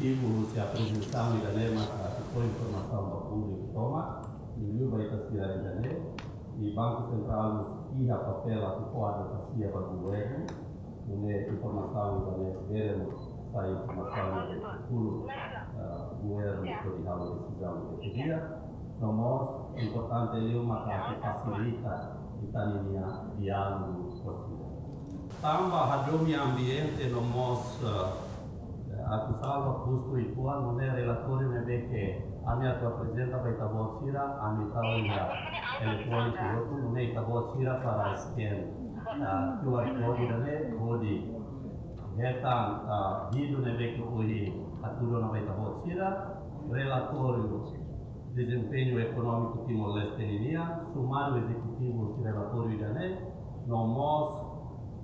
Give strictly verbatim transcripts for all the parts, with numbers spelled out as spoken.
Ibu husi aprezasaun ida-ne'e maka atu fó informasaun ba públiku tomak, liuliu ba ita sira ida-ne'e, i Banku Sentrál mós iha papél atu fó advokasia ba governu, nune'e informasaun ida-ne'e bele mós sai informasaun ida ke kulu, ah, governu hodi halo desizaun ida ke di'ak. No mós importante liu maka atu fasilita ita-nia diálogu ho sira. Tanba hadomi ambiente no mós, eh, atu salva kustu i kuan, nune'e relatóriu ne'ebé ke ami atu aprezenta ba ita-boot sira, ami tau iha eletróniku hotu, nune'e ita-boot sira para scan, ah, Q R code ida-ne'e hodi hetan, ah, vídeo ne'ebé ke ohin hatudu ona ba ita-boot sira, relatóriu dezempeñu ekonómiku Timor-Leste ninian, sumáriu ezekutivu husi relatóriu ida-ne'e, no mós,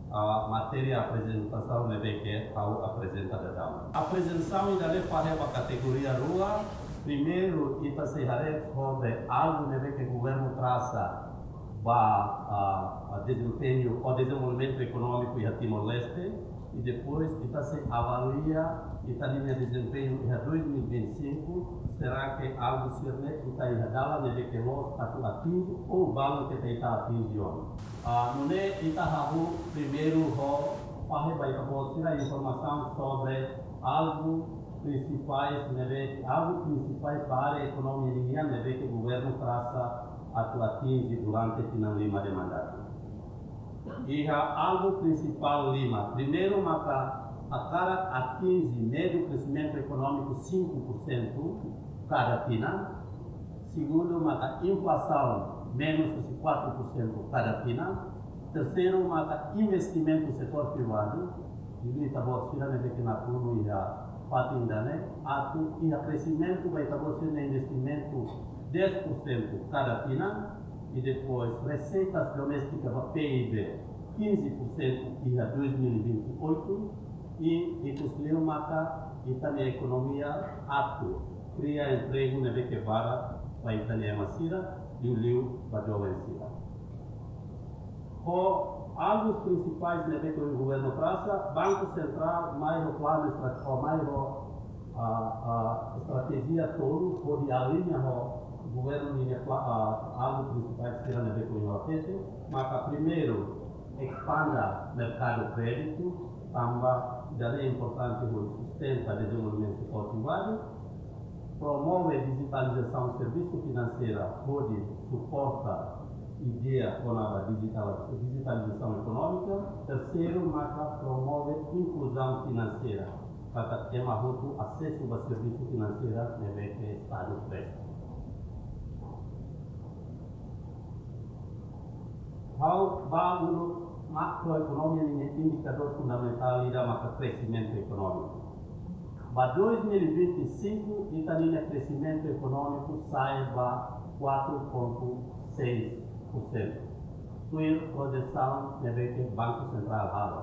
ah, matéria aprezasaun ne'ebé ke ha'u aprezenta daudaun. Aprezasaun ida-ne'e fahe ba kategoria rua, primeiru, ita sei haree sobre alvu ne'ebé ke governu trasa ba, ah, ah, dezempeñu ou dezenvolvimentu ekonómiku iha Timor-Leste, i depois ita sei avalia ita-nia dezempeñu iha dois mil e vinte e cinco, será que alvu sira-ne'e ita iha dalan ne'ebé ke loos atu atinje ou balu ke ita atinje ona. Ah, nune'e ita hahú primeiru ho fahe ba ita-boot sira informasaun sobre alvu prinsipais ne'ebé, alvu prinsipais ba área ekonomia ninian ne'ebé ke governu trasa atu atinje durante tinan lima de mandatu. Iha alvu prinsipál lima. Primeiru maka hakarak atinje médiu kresimentu ekonómiku cinco por cento kada tinan. Segundu maka inflasaun menus husi quatro por cento kada tinan. Terseiru maka investimentu setór privadu. Jadi ita-boot sira ne'ebé ke nakonu iha fatin ida-ne'e atu iha kresimentu ba ita-boot sira-nia investimentu dez por cento kada tinan, i depois reseitas doméstika ba P I B quinze por cento iha dois mil e vinte e oito, i ikus liu maka ita-nia ekonomia atu kria empregu ne'ebé ke barak ba ita-nia ema sira, liuliu ba joven sira. Ho alvus prinsipais ne'ebé ke governu trasa, Banku Sentrál mai ho planu estratéjiku, mai ho, ah, ah, estratéjia tolu hodi aliña ho governu ninia pla-, ah, alvu prinsipais sira ne'ebé ke iha P T, maka primeiru, espanda merkadu kréditu, tanba ida-ne'e importante hodi sustenta dezenvolvimentu setór privadu, promove dijitalizasaun servisu finanseira hodi suporta ideia kona-ba dijital-, dijitalizasaun ekonómika. Terseiru maka promove inkluzaun finanseira, katak ema hotu asesu ba servisu finanseira ne'ebé ke Estadu presta. Ha'u bá uluk makroekonomia ninia indikadór fundamentál ida maka kresimentu ekonómiku. Ba dois mil e vinte e cinco, ita-nia kresimentu ekonómiku sa'e ba quatro ponto seis por cento. Tuir projesaun ne'ebé ke Banku Sentrál halo.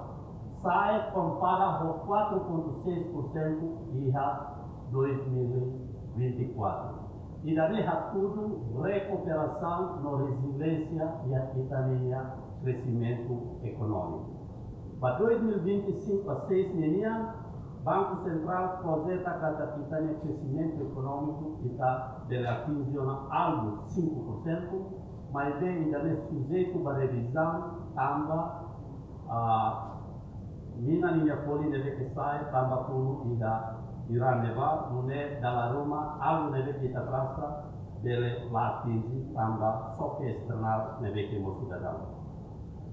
Sa'e kompara ho quatro ponto seis por cento iha dois mil e vinte e quatro. Ida-ne'e hatudu rekuperasaun no reziliénsia iha ita-nia kresimentu ekonómiku. Ba dois mil e vinte e cinco ba seis ninian, Banku Sentrál projeta katak ita-nia kresimentu ekonómiku ita bele atinje ona alvu cinco por cento, maibé ida-ne'e sujeitu ba revizaun tanba, ah, mina ninia folin ne'ebé ke sa'e tanba funu iha Irán ne'ebá, nune'e dala ruma alvu ne'ebé ke ita trasa bele la atinje tanba xoke esternál ne'ebé ke mosu daudaun.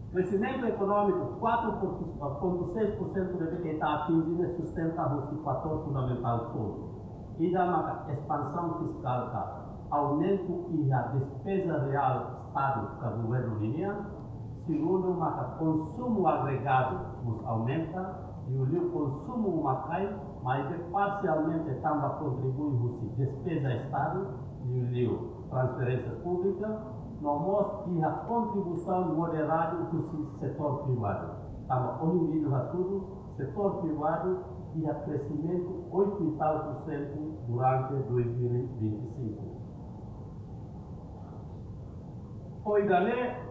Kresimentu ekonómiku quatro ponto seis por cento ne'ebé ke ita atinje ne'e sustenta husi fatór fundamentál tolu. Ida maka espansaun fiskál ka aumentu iha despeza reál Estadu ka governu ninian. Segundu maka konsumu agregadu mós aumenta, liuliu konsumu uma-kain, maibé parsialmente tanba kontribui husi despeza Estadu, liuliu transferénsia públika, no mós iha kontribuisaun moderadu husi setór privadu. Tanba ohin vídeo hatudu, setór privadu iha kresimentu oito e tal por cento durante dois mil e vinte e cinco. Ho ida-ne'e,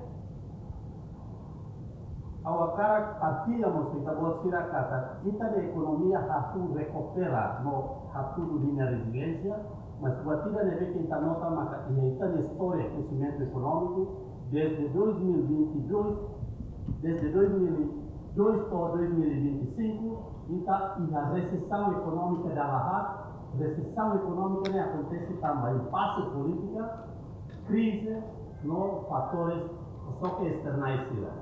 Ha'u hakarak partilha mós ho ita-boot sira katak ita-nia ekonomia atu rekupera no atu ninia reziliénsia, mas buat ida ne'ebé ke ita nota maka iha ita-nia istória kresimentu ekonómiku, desde dois mil e vinte e dois, desde dois mil e dois to'o dois mil e vinte e cinco, ita iha resesaun ekonómika dala haat. Resesaun ekonómika ne'e akontese tanba impase polítika, krize no fatores, xoke esternais sira.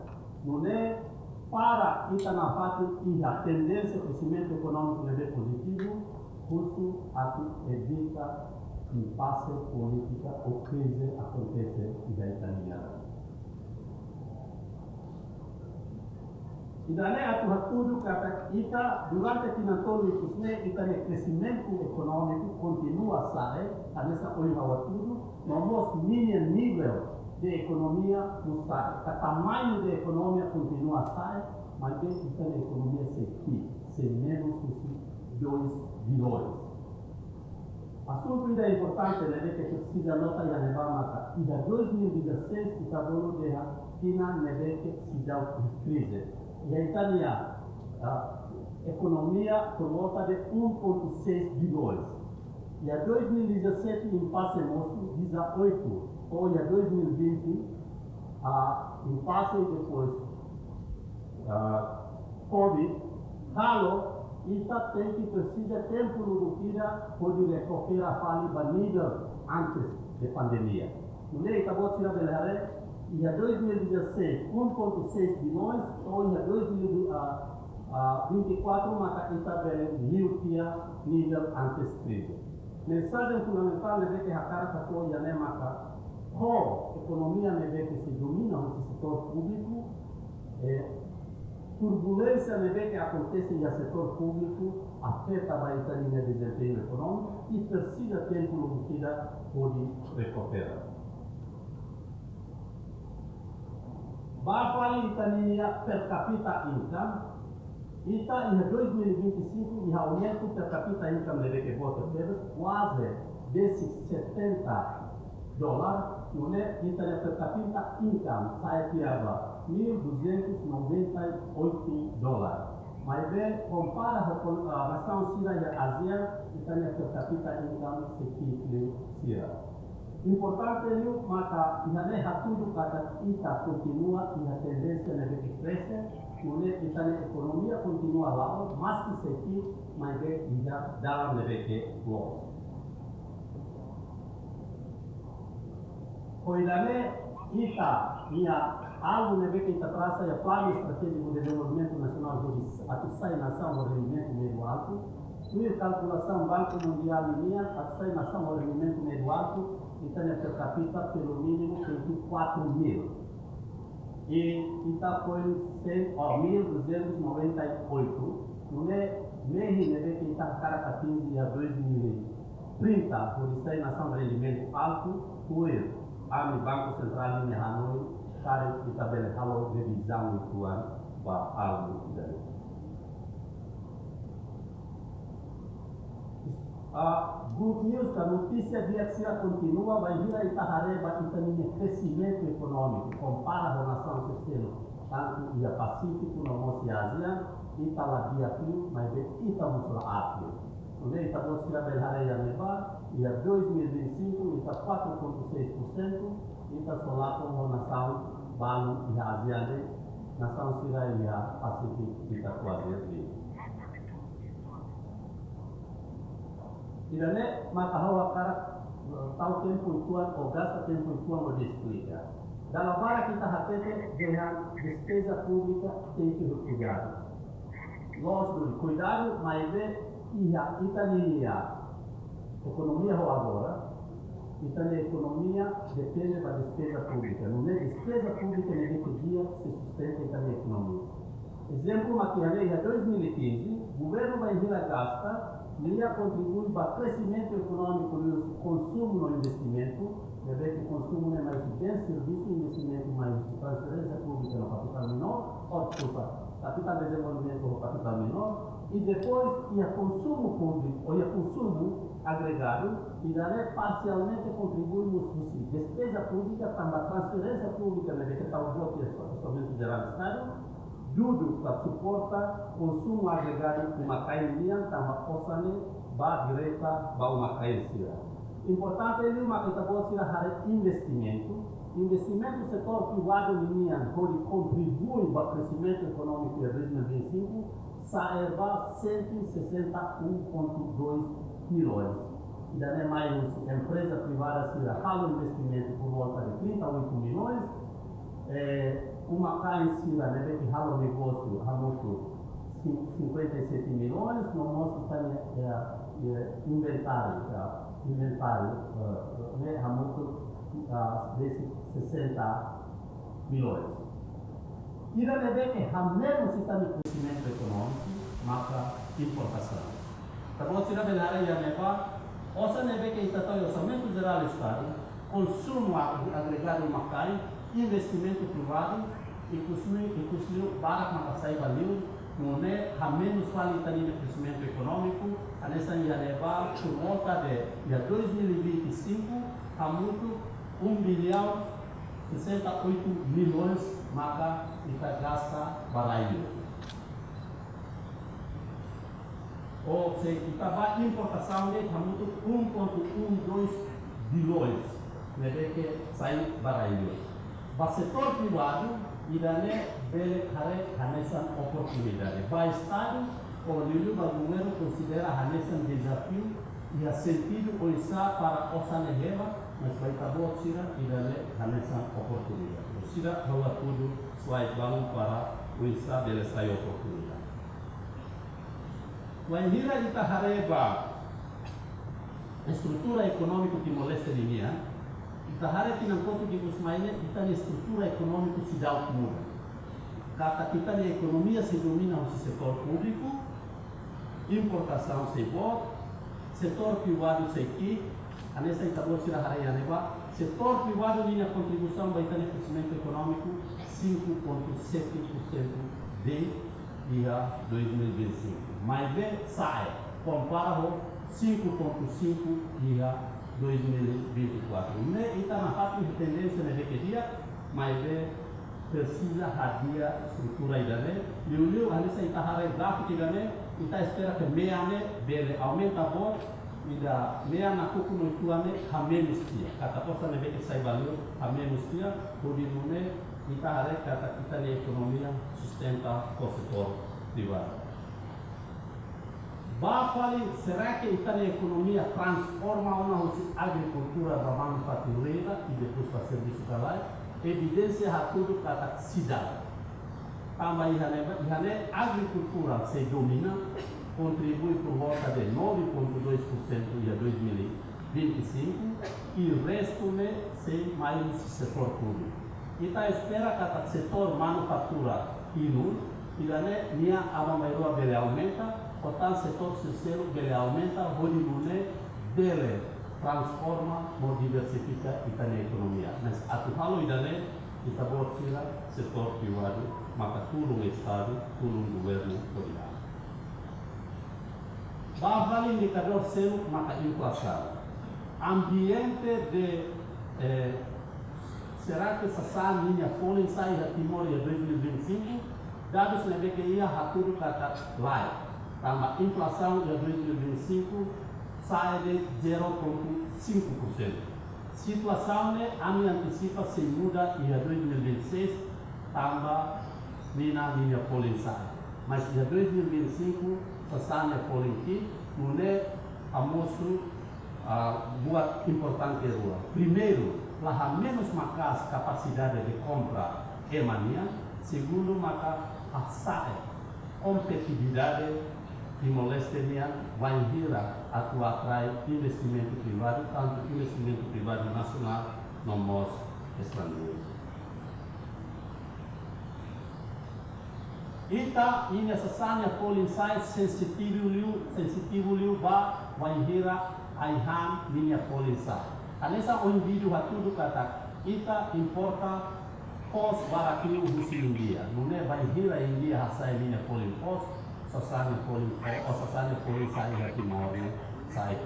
Nune'e, para ita nafatin iha tendénsia kresimentu ekonómiku ne'ebé pozitivu, husu atu evita impase polítika ou krize akontese iha ita-nia. Ida-ne'e atu hatudu katak ita durante tinan tolu ikus ne'e ita-nia kresimentu ekonómiku kontinua sa'e, hanesan ohin ha'u hatudu, no mós ninia nivel de ekonomia mós sa'e. Ka tamañu de ekonomia kontinua sa'e, maibé ita-nia ekonomia sei ki'ik, sei menus husi dois bilhões. Asuntu ida importante ne'ebé ke presiza nota iha ne'ebá maka iha dois mil e dezasseis ita bolu dehan tinan ne'ebé ke seidauk krize. Iha ita-nia, ah, ekonomia por volta de um ponto seis bilhões. Iha dois mil e dezassete impase mosu dezoito, ou iha dois mil e vinte, ah, impase e depois, ah, covid, halo ita tenke presiza tempu lubuk ida hodi rekupera fali ba nivel antes de pandemia. Nune'e ita-boot sira bele haree, iha dois mil e dezasseis, um ponto seis bilhões, ou iha dois mil e vinte e quatro maka ita bele liu tiha nivel antes krize. Mensajen fundamentál ne'ebé ke hakarak hato'o iha ne'e maka, ho ekonomia ne'ebé ke sei domina husi setór públiku, eh, turbulénsia ne'ebé ke akontese iha setór públiku afeta ba ita-nia dezempeñu ekonómiku i presiza tempu lubuk ida hodi rekupera. Ba fali ita-nia per capita income, ita iha dois mil e vinte e cinco iha aumentu per capita income ne'ebé ke boot tebes, kuaze besik setenta dólar, nune'e ita-nia per capita income sa'e tiha ba mil duzentos noventa e oito dólar. Maibé, kompara ho, ah, nasaun sira iha ASEAN, ita-nia per capita income sei ki'ik liu sira. Importante liu maka iha ne'e hatudu katak ita kontinua iha tendénsia ne'ebé ke krese, nune'e ita-nia ekonomia kontinua la'o, maski sei ki'ik, maibé iha dalan ne'ebé ke loos. Ho ida-ne'e ita-nia alvu ne'ebé ke ita trasa iha Planu Estratéjiku Dezenvolvimentu Nasionál hodi atu sai nasaun ho rendimentu médiu altu, tuir kalkulasaun Banku Mundiál nian, atu sai nasaun ho rendimentu médiu altu, ita-nia per capita pelo mínimo tenke quatro mil. I ita foin cem, oh, mil duzentos noventa e oito, nune'e mehi ne'ebé ke ita hakarak atinje iha dois mil e trinta, hodi sai nasaun rendimentu altu, tuir ami Banku Sentrál ninia hanoin, karik ita bele halo revizaun uitoan ba alvu ida-ne'e. Ah, good news ka notísia di'ak sira kontinua, bainhira ita haree ba ita-nia kresimentu ekonómiku, kompara ho nasaun sira seluk, tantu iha Pasífiku no mós iha ASEAN, ita la di'ak liu, maibé ita mós la aat liu. Nune'e ita-boot sira bele haree iha ne'ebá, iha dois mil e vinte e cinco, ita quatro ponto seis por cento, ita só lakon ho nasaun balun iha ASEAN de'it, nasaun sira iha Pasífiku ita kuaze liu. Ida-ne'e maka ha'u hakarak, eh, tau tempu uitoan ou gasta tempu uitoan hodi esplika. Dala barak ita hatete dehan despeza públika tenke kuidadu. Loos duni, kuidadu, maibé iha ita-nia ekonomia ho agora, ita-nia ekonomia depende ba despeza públika. Nune'e despeza públika ne'e ke di'ak sei sustenta ita-nia ekonomia. Ezemplu, mak iha ne'e iha dois mil e quinze, governu bainhira gasta, nia kontribui ba kresimentu ekonómiku liuhusi konsumu no investimentu, ne'ebé ke konsumu ne'e mai husi bens servisu, investimentu mai husi transferénsia públika no kapitál menór, oh, deskulpa, kapitál dezenvolvimentu ho kapitál menór, i depois iha konsumu públiku, ou iha konsumu agregadu, ida-ne'e parsialmente kontribui mós husi despeza públika, tanba transferénsia públika ne'ebé ke tau boot iha Orçamentu Jerál Estadu, ajuda ka suporta konsumu agregadu uma-kain nian tanba osan ne'e ba direta ba uma-kain sira. Importante liu maka ita-boot sira haree investimentu. Investimentu setór privadu nian hodi kontribui ba kreximentu ekonómiku iha dois mil e vinte e cinco, sa'e ba cento e sessenta e um ponto dois milhões. Ida-ne'e mai husi empreza privada sira halo investimentu por volta de trinta e oito milhões. Eh, uma-kain sira ne'ebé halo negósiu hamutuk cin-, cinquenta e sete milhões, no mós ita-nia, eh, eh, inventáriu, eh, inventáriu, eh, ne'e hamutuk, eh, desi sessenta milhões. Ida ne'ebé hamenus ita-nia kreximentu ekonómiku maka importasaun. Ita-boot sira bele haree iha ne'ebá, osan ne'ebé ita tau iha Orsamentu Jerál Estadu, konsumu ag-, agregadu uma-kain, investimentu privadu, ikus liu, ikus liu barak maka sai ba liur, nune'e hamenus fali ita-nia kreximentu ekonómiku, hanesan iha ne'ebá, por volta de, iha dois mil e vinte e cinco, hamutuk um bilhão sessenta e oito milhões maka ita gasta ba rai-li'ur. Ou se ita ba importasaun de'it hamutuk um ponto um dois bilhões ne'ebé sai ba rai-li'ur. Ba setór privadu, ida-ne'e bele haree hanesan oportunidade. Ba Estadu, ou liuliu ba governu konsidera hanesan dezafiu, iha sentidu oinsá para osan ne'e hebat, mas ba ita-boot sira ida-ne'e hanesan oportunidade. Sira halo tudo slide balun para oinsá bele sai oportunidade. Wainhira ita haree ba estrutura ekonómiku Timor-Leste nian, ita haree tinan kotuk ikus mai ne'e, ita-nia estrutura ekonómiku seidauk muda. Katak ita-nia ekonomia sei domina husi setór públiku, importasaun sei boot, setór privadu sei ki'ik, hanesan ita-boot sira haree iha ne'ebá, setór privadu ninia kontribuisaun ba ita-nia kreximentu ekonómiku cinco ponto sete por cento de'it iha dois mil e vinte e cinco. Maibé sa'e, kompara ho cinco ponto cinco iha dois mil e vinte e quatro. Ne'e ita nafatin tendénsia ne'ebé ke di'ak, maibé presiza hadi'a estrutura ida-ne'e. Liuliu hanesan ita haree gráfiku ida-ne'e, ita espera ke mean ne'e bele aumenta boot, ida mean nakukun no uitoan ne'e hamenus tiha. Katak osan ne'ebé ke sai ba liur hamenus tiha, hodi nune'e ita haree katak ita-nia ekonomia sustenta ho setór privadu. Ba fali, será ke ita-nia ekonomia transforma ona husi agrikultura ba manufatura i depois ba servisu ka lae? Evidénsia hatudu katak seidauk. Tanba iha ne'e, iha ne'e agrikultura sei domina, kontribui por volta de nove ponto dois por cento iha dois mil e vinte e cinco, i restu ne'e sei mai husi setór públiku. Ita espera katak setór manufatura hinu, ida-ne'e nia aban-bainrua bele aumenta, ho tan setór sira seluk bele aumenta, hodi nune'e bele transforma no diversifika ita-nia ekonomia. Mas atu halo ida-ne'e, ita-boot sira setór privadu maka tulun Estadu, tulun governu hodi halo. Ba fali indikadór seluk maka inflasaun. Ambiente de, eh, será ke sasán ninia folin sa'e iha Timor iha dois mil e vinte e cinco? Dadus ne'ebé ke iha hatudu katak lae. Tanba inflasaun iha dois mil e vinte e cinco sa'e de'it zero ponto cinco por cento. Situasaun ne'e ami antisipa sei muda iha dois mil e vinte e seis, tanba mina ninia folin sa'e. Mas iha dois mil e vinte e cinco, sasán nia folin ki'ik, nune'e hamosu, ah, buat importante rua. Primeiru, la hamenus maka'as kapasidade de kompra ema nian. Segundu, maka hasa'e kompetitividade Timor-Leste nian wainhira atu atrai investimentu privadu, tantu investimentu privadu nasionál no mós estranjeiru. Ita ninia sasán nia folin sa'e sensitivu liu, sensitivu liu ba wainhira ai-han ninia folin sa'e. Hanesan ohin vídeo hatudu katak ita importa foos barak liu husi Índia. Nune'e bainhira Índia hasa'e ninia folin foos, sasán nia folin foos, ou sasán nia folin sa'e iha Timor ne'e sa'e.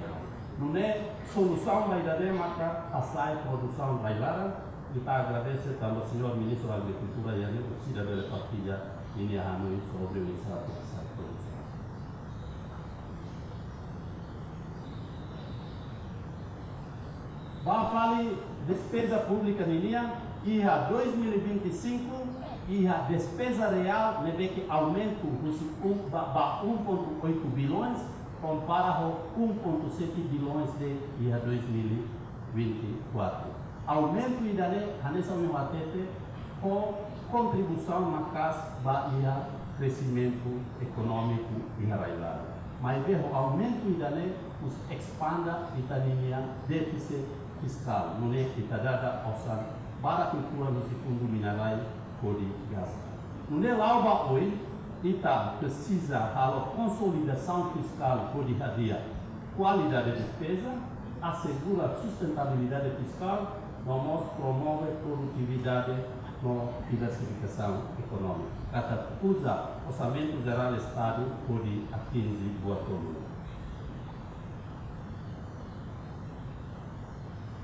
Nune'e solusaun ba ida-ne'e maka hasa'e produsaun rai-laran. Ita agradese tanba señór Ministru Agrikultura iha ne'e, orsida bele partilla ninia hanoin sobre oinsá atu hasa'e korrupsaun. Ba fali despeza públika ninian, iha dois mil e vinte e cinco, iha despeza reál ne'ebé ke aumentu husi um, ba, ba um ponto oito bilhões, kompara ho um ponto sete bilhões de iha dois mil e vinte e quatro. Aumentu ida-ne'e hanesan ohin ha'u hatete, ho kontribuisaun maka'as ba iha kresimentu ekonómiku iha rai-laran. Maibé ho aumentu ida-ne'e mós espanda ita-nia défisit fiskál, nune'e ita dada osan barak uitoan husi Fundu Mina-Rai hodi gasta. Nune'e la'o ba oin, ita presiza halo konsolidasaun fiskál hodi hadi'a kualidade despeza, asegura sustentabilidade fiskál, no mós promove produtividade no diversifikasaun ekonómika. Katak uza Orsamentu Jerál Estadu hodi atinje buat tolu.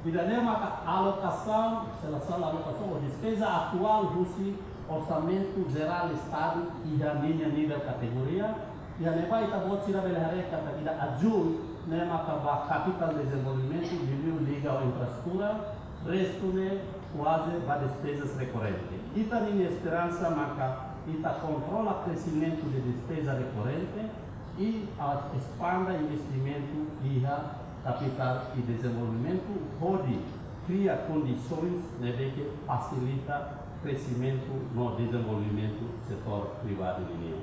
Ida-ne'e maka alokasaun, selesaun alokasaun ou despeza atuál husi Orsamentu Jerál Estadu iha ninia nivel kategoria. Iha ne'ebá ita-boot sira bele haree katak ida azúl ne'e maka ba kapitál dezenvolvimentu, liuliu liga ho infraestrutura, restu ne'e kuaze ba despezas rekorrente. Ita-nia esperansa maka ita kontrola kresimentu de despeza rekorrente, i atu espanda investimentu iha kapitál i dezenvolvimentu, hodi kria kondisoens ne'ebé ke fasilita kresimentu no dezenvolvimentu setór privadu ninian.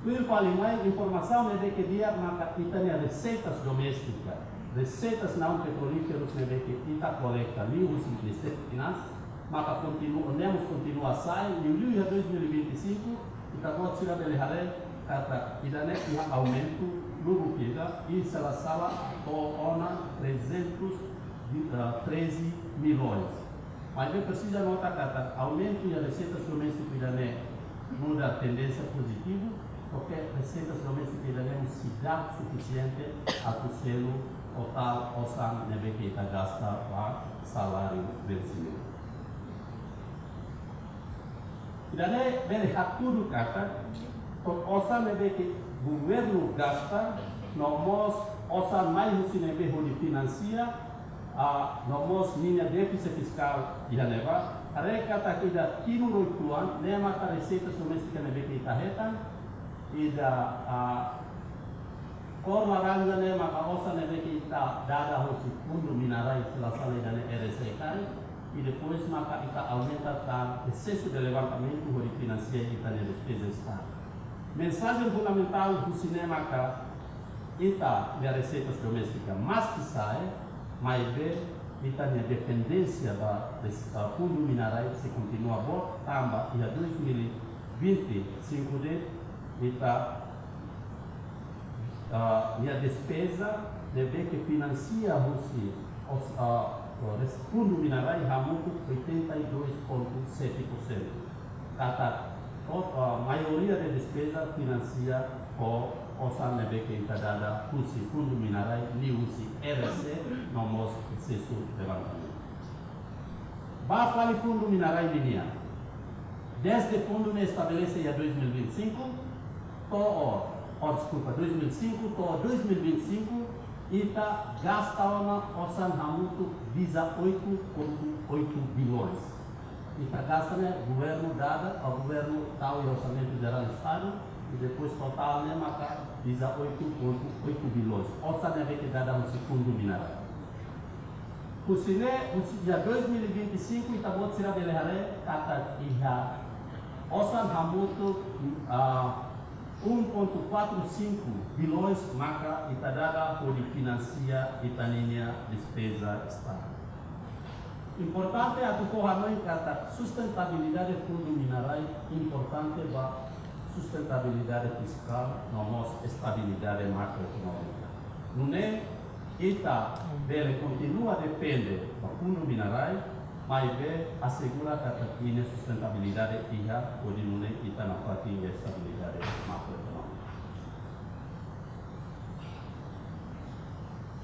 Tuir fali mai, informasaun ne'ebé ke di'ak maka ita-nia reseitas doméstika, reseitas naun petrolíferus ne'ebé ke ita kolekta liuhusi Ministériu Finansas, maka kontinua, ne'e mós kontinua sa'e, liuliu iha dois mil e vinte e cinco, ita-boot sira bele haree katak ida-ne'e iha aumentu lubuk ida, i se la sala to'o ona trezentos e treze milhões. Maibé presiza nota katak aumentu iha reseitas doméstika ida-ne'e muda tendénsia pozitivu, porque reseitas doméstika ida-ne'e mós seidauk sufisiente atu selu totál osan ne'ebé ke ita gasta ba saláriu vensimentu. Ida-ne'e bele hatudu katak, to'o osan ne'ebé ke governu gasta, no mós osan mai husi ne'ebé hodi finansia, ah, no mós ninia défisit fiskál iha ne'ebá, haree katak ida kinur uitoan, ne'e maka reseitas doméstika ne'ebé ke ita hetan, ida, ah, kór laranja ne'e maka osan ne'ebé ke ita dada husi Fundu Mina-Rai, se la sala ida-ne'e R S E karik, i depois maka ita aumenta tan esesu de levantamentu hodi finansia ita-nia despeza Estadu. Mensajen fundamentál husi ne'e maka ita-nia reseitas doméstika maski sa'e, maibé ita-nia dependénsia ba des-, ba Fundu Mina-Rai sei kontinua boot, tanba iha dois mil e vinte e cinco de'it ita ah, nia despeza ne'ebé ke finansia husi os-, ah, res-, Fundu Mina-Rai hamutuk oitenta e dois ponto sete por cento. Katak, o, ah, maioria de despeza finansia ho osan ne'ebé ke ita dada husi Fundu Mina-Rai, liuhusi R S E, no mós esesu levantamentu. Ba fali Fundu Mina-Rai ninian. Desde fundu ne'e estabelese iha dois mil e vinte e cinco, to'o, oh, deskulpa, dois mil e cinco to'o dois mil e vinte e cinco, ita gasta ona osan hamutuk dezoito ponto oito bilhões. Ita gasta ne'e governu dada, ou governu tau iha Orsamentu Jerál Estadu, i depois totál ne'e maka dezoito ponto oito bilhões. Osan ne'ebé ke dada husi Fundu Mina-Rai. Husi ne'e, husi iha dois mil e vinte e cinco, ita-boot sira bele haree katak iha osan hamutuk, ah, um ponto quatro cinco bilhões maka ita dada hodi finansia ita-nia despeza Estadu. Importante atu fó hanoin katak sustentabilidade Fundu Mina-Rai importante ba sustentabilidade fiskál, no mós estabilidade makroekonómika. Nune'e, ita bele kontinua depende ba Fundu Mina-Rai, maibé asegura katak ninia sustentabilidade iha, hodi nune'e ita nafatin iha estabilidade makroekonómika.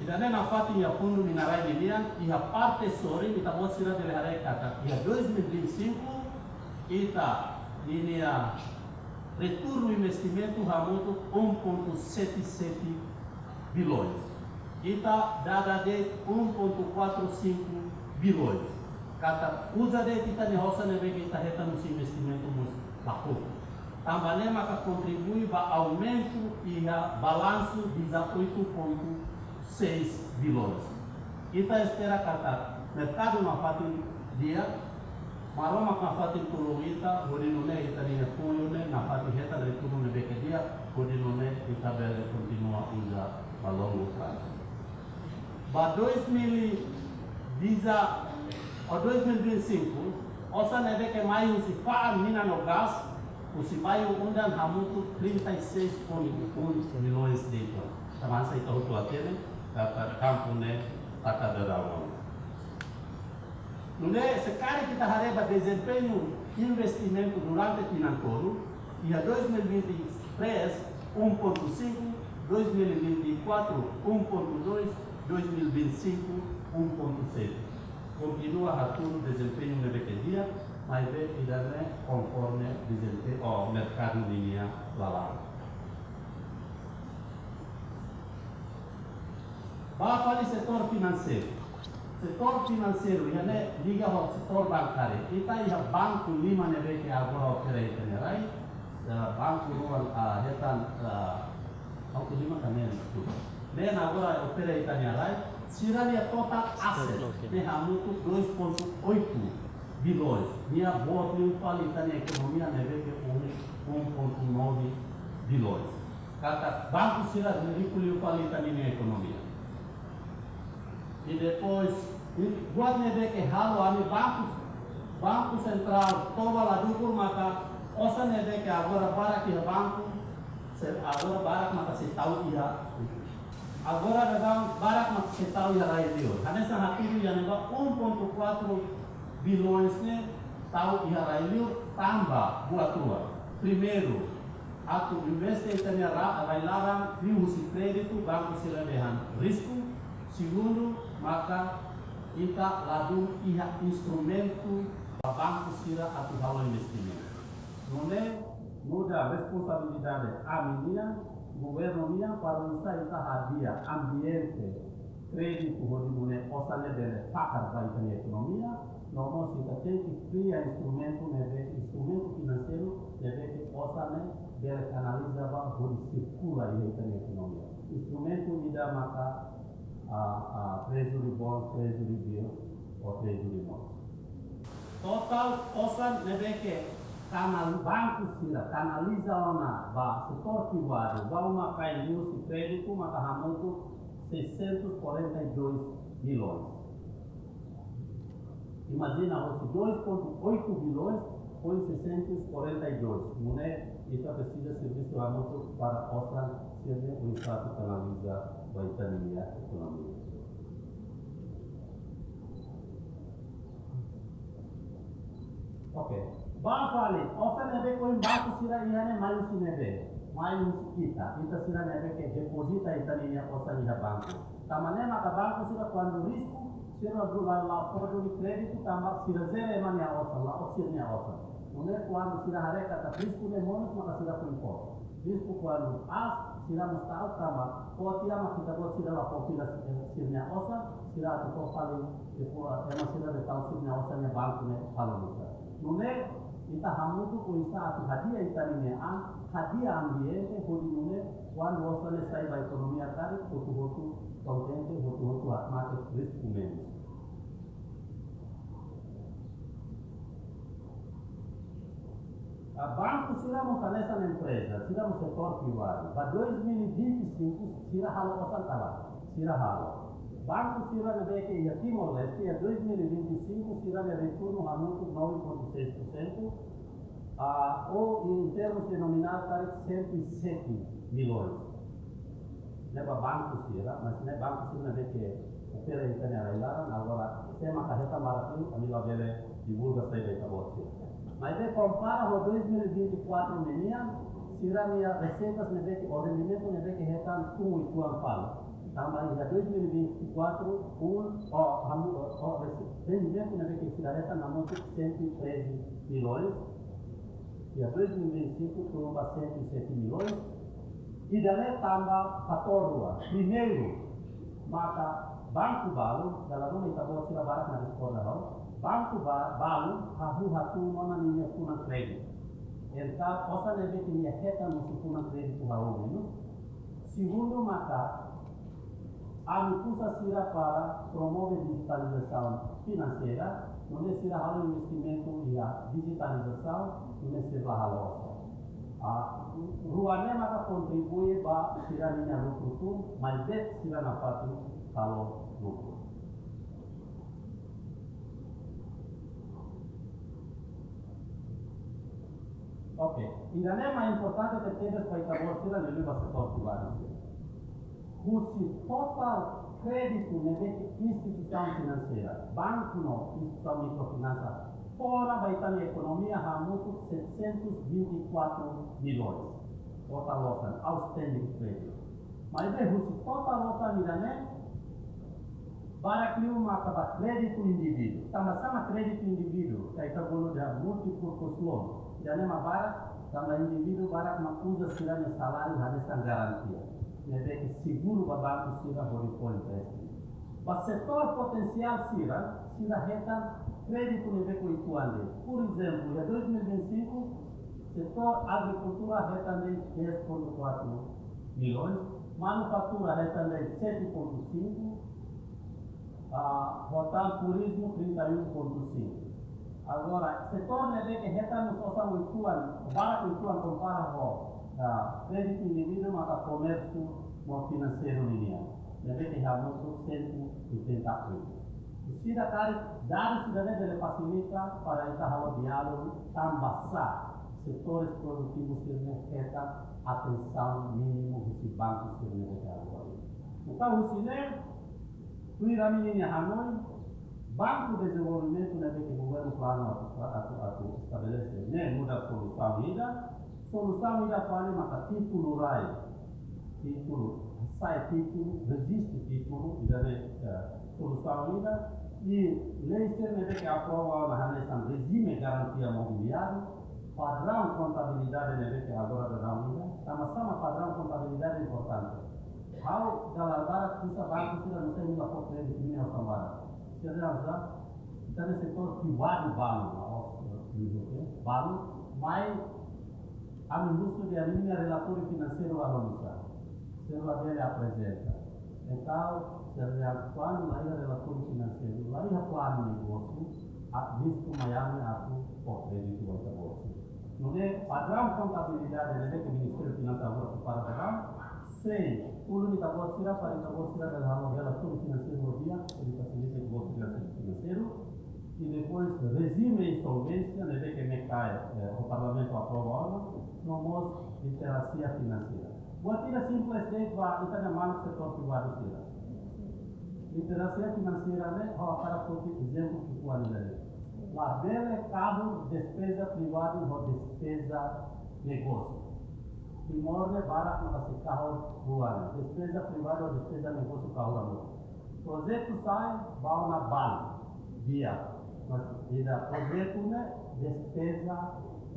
Ida-ne'e nafatin iha Fundu Mina-Rai ninian, iha parte sorin, ita-boot sira bele haree katak iha dois mil e vinte e cinco, Ita ninia retornu investimentu hamutuk um ponto sete sete bilhões. Ita dada de'it um ponto quatro cinco bilhões. Katak uza de'it ita-nia osan ne'ebé ke ita hetan husi investimentu mós la koko. Tanba ne'e maka kontribui ba aumentu iha balansu dezoito ponto seis bilhões. Ita espera katak merkadu nafatin di'ak, Maromak nafatin tulun ita, hodi nune'e ita-nia fundo ne'e nafatin hetan retornu ne'ebé ke di'ak, hodi nune'e ita bele kontinua uza ba longu prazu. Ba dois mil e dez, ou dois mil e vinte e cinco, osan ne'ebé ke mai husi fa'an mina no gás, husi Maiu Undan hamutuk trinta e seis ponto um milhões de dólares. Tanba hanesan ita hotu hatene, katak kampu ne'e taka daudaun. Nune'e, se karik ita haree ba dezempeñu investimentu durante tinan tolu, iha dois mil e vinte e três, um ponto cinco, dois mil e vinte e quatro, um ponto dois, dois mil e vinte e cinco, um ponto sete. Kontinua hatudu dezempeñu ne'ebé ke di'ak, maibé ida-ne'e konforme dezempeñu, ou merkadu ninia lalaran. Ba fali setór finanseiru. Setór finanseiru, iha ne'e liga ho setór bankáriu. Ita iha banku lima ne'ebé ke agora opera iha ita-nia rai. Eh, banku rua, ah, hetan, ah, banku lima ka neen, deskulpa. Neen agora opera iha ita-nia rai. Sira-nia total asset ne'e hamutuk dois ponto oito bilhões. Nia boot liu fali ita-nia ekonomia ne'ebé ke um, um ponto nove bilhões. Katak banku sira ne'e riku liu fali ita-nia ekonomia. I depois, i buat ne'ebé ke halo ami banku, Banku Sentrál toba la dukur maka osan ne'ebé ke agora barak iha banku, se-, agora barak maka sei tau iha. Agora daudaun barak maka sei tau iha rai liur. Hanesan hatudu iha ne'ebá um ponto quatro bilhões ne'e tau iha rai liur tanba buat rua. Primeiru, atu investe ita-nia ra-, rai laran liuhusi kréditu, banku sira dehan risku. Segundu, maka ita ladún iha instrumentu ba banku sira atu halo investimentu. Nune'e muda responsabilidade ami-nian, governu nian, para oinsá ita hadi'a ambiente kréditu hodi nune'e osan ne'e bele fakar ba ita-nia ekonomia, no mós ita tenke kria instrumentu ne'ebé, instrumentu finanseiru ne'ebé ke osan ne'e bele kanaliza ba hodi sirkula iha ita-nia ekonomia. Instrumentu ida maka, ah, ah, treasury bonds, treasury bills, ou treasury notes. Total osan ne'ebé ke kanal banku sira kanaliza ona ba setór privadu, ba uma-kain liuhusi kréditu maka hamutuk seiscentos e quarenta e dois bilhões. Imajina, hosi dois ponto oito bilhões, foin seiscentos e quarenta e dois. Nune'e ita presiza servisu hamutuk para osan sira-ne'e oinsá atu kanaliza ba ita-nia ekonomia. Oke. Ba fali, osan ne'ebé ke banku sira iha ne'e mai husi ne'ebé? Mai husi ita. Ita sira ne'ebé ke depozita ita-nia osan iha banku. Tanba ne'e maka banku sira kuandu risku, sira la, la, la peduli kréditu tanba sira zere ema nia osan, la'ós sira-nia osan. Nune'e kuandu sira haree katak risku ne'e moris maka sira foin fó. Risku kuandu aas, sira mós ta'uk tanba fó tiha mak ita-boot sira la fó fila sira-nia osan, sira atu fó fali, depois ema sira de'it tau sira-nia osan iha banku ne'e fali mós. Nune'e ita hamutuk oinsá atu hadi'a ita-nia an, hadi'a ambiente, hodi nune'e kuandu osan ne'e sai ba ekonomia karik, hotu-hotu kontente, hotu-hotu hakmatek, risku menus. Ah, banku sira mós hanesan empreza, sira mós setór privadu. Ba dois mil e vinte e cinco, sira halo osan ka lae? Sira halo. Banku sira ne'ebé ke iha Timor-Leste, iha dois mil e vinte e cinco, sira-nia retornu hamutuk nove ponto seis por cento, ah, ou em termos de nominal, karik cento e sete milhões. Ne'e ba banku sira, mas ne'e banku sira ne'ebé ke opera iha ita-nia rai laran, agora, sé maka hetan barak liu, ami labele divulga saida ita-boot sira. Maibé kompara ho dois mil e vinte e quatro ne'e nian, sira-nia reseitas ne'ebé ke, ou rendimentu ne'ebé ke hetan tun uitoan fali. Tanba iha dois mil e vinte e quatro, um, ou, hamu-, ou, ou, rese-, rendimentu ne'ebé ke sira hetan hamutuk cento e treze milhões, iha dois mil e vinte e cinco tun ba cento e sete milhões. Ida-ne'e tanba fatór rua. Primeiru, maka banku balu, dala ruma ita-boot sira barak mak diskorda ha'u, banku ba-, balu hahú hatún ona ninia funan kréditu. Entaun, osan ne'ebé ke nia hetan husi funan kréditu hahú menus. Segundu maka, ami uza sira para promove dijitalizasaun finanseira, nune'e sira halo investimentu iha dijitalizasaun, nune'e sira la halo osan. Ah, rua ne'e maka kontribui ba sira-ninia lukru tun, maibé sira nafatin halo lukru. Oke, ida-ne'e mak importante tebes ba ita-boot sira liuliu ba setór privadu sira. Husi totál kréditu ne'ebé ke instituisaun finanseira, banku no instituisaun mikrofinansa, fó ona ba ita-nia ekonomia hamutuk setecentos vinte e quatro milhões. Totál osan, outstanding credit. Maibé husi totál osan ida-ne'e, barak liu maka ba kréditu indivíduu. Tanba sá mak kréditu indivíduu, ka ita bolu dehan multipurpose loan. Ida-ne'e mak barak, tanba indivíduu barak mak uza sira-nia saláriu hanesan garantia. Ne'ebé ke seguru ba banku sira hodi fó empréstimu. Ba setór potensiál sira, sira hetan kréditu ne'ebé ke uitoan de'it. Por ezemplu, iha dois mil e vinte e cinco, setór agrikultura hetan de'it dez ponto quatro milhões, manufatura hetan de'it sete ponto cinco, ah, hotel turizmu trinta e um ponto cinco. Agora, setór ne'ebé ke hetan mós osan uitoan, barak uitoan kompara ho, ah, kréditu indivíduu maka komérsiu no finanseiru ninian. Ne'ebé ke hamutuk cento e oitenta e oito. Sira karik dadus sira-ne'e bele fasilita para ita halo diálogu tanba sá setór produtivu sira-ne'e hetan atensaun mínimu husi banku sira-ne'e ke agora. Entaun, husi ne'e, tuir ami-nia hanoin, Banku Dezenvolvimentu ne'ebé ke governu planu atu, atu, atu estabelese ne'e muda solusaun ida, solusaun ida fali maka títulu rai, títulu, sai títulu, rejistu títulu, ida-ne'e, eh, solusaun ida, i lei sira ne'ebé ke aprova ona hanesan rejime garantia mobiliáriu, padraun kontabilidade ne'ebé ke agora daudaun ida, tanba sá mak padraun kontabilidade importante. Ha'u dala barak husu banku sira, nusá imi la fó kréditu ninia osan barak. Sira dehan sá, ita-nia setór privadu balu, la'ós, eh, públiku, eh, balu, mai ami husu dehan ninia relatóriu finanseiru la halo nusá. Sira labele aprezenta. Entaun, sira dehan kuandu la iha relatóriu finanseiru, la iha planu negósiu, a, risku mai ami atu fó kréditu ba ita-boot sira. Nune'e padraun kontabilidade ne'ebé ke Ministériu Finansa agora prepara daudaun, sei ulun ita-boot sira, para ita-boot sira bele halo relatóriu finanseiru di'ak, hodi fasilita ita-boot sira finanseiru. I depois rejime insolvénsia ne'ebé ke MECAE, eh, ho Parlamentu aprova ona, no mós literasia finanseira. Buat ida simples de'it ba ita-nia maluk setór privadu sira. Literasia finanseira ne'e, ha'u hakarak foti ezemplu ki'ikoan ida de'it. Labele kahur despeza privadu ho despeza negósiu. Timor ne'e barak mak sei kahur rua ne'e. Despeza privadu ho despeza negósiu kahur hamutuk. Projetu sai, bá ona balu, di'ak. Mas ida projetu ne'e despeza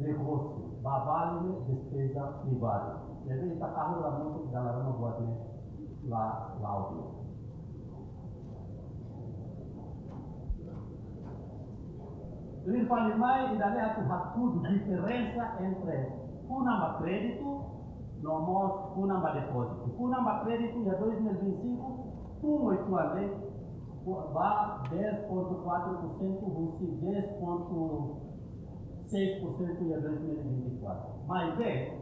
negósiu, ba balu ne'e despeza privadu. Jadi ita kahur hamutuk dala ruma buat ne'e la, la'o di'ak. Tuir fali mai, ida-ne'e atu hatudu diferensa entre funan ba kréditu no mós funan ba depózitu. Funan ba kréditu iha dois mil e vinte e cinco, tun uitoan de'it, ba dez ponto quatro por cento husi dez ponto seis por cento iha dois mil e vinte e quatro. Maibé,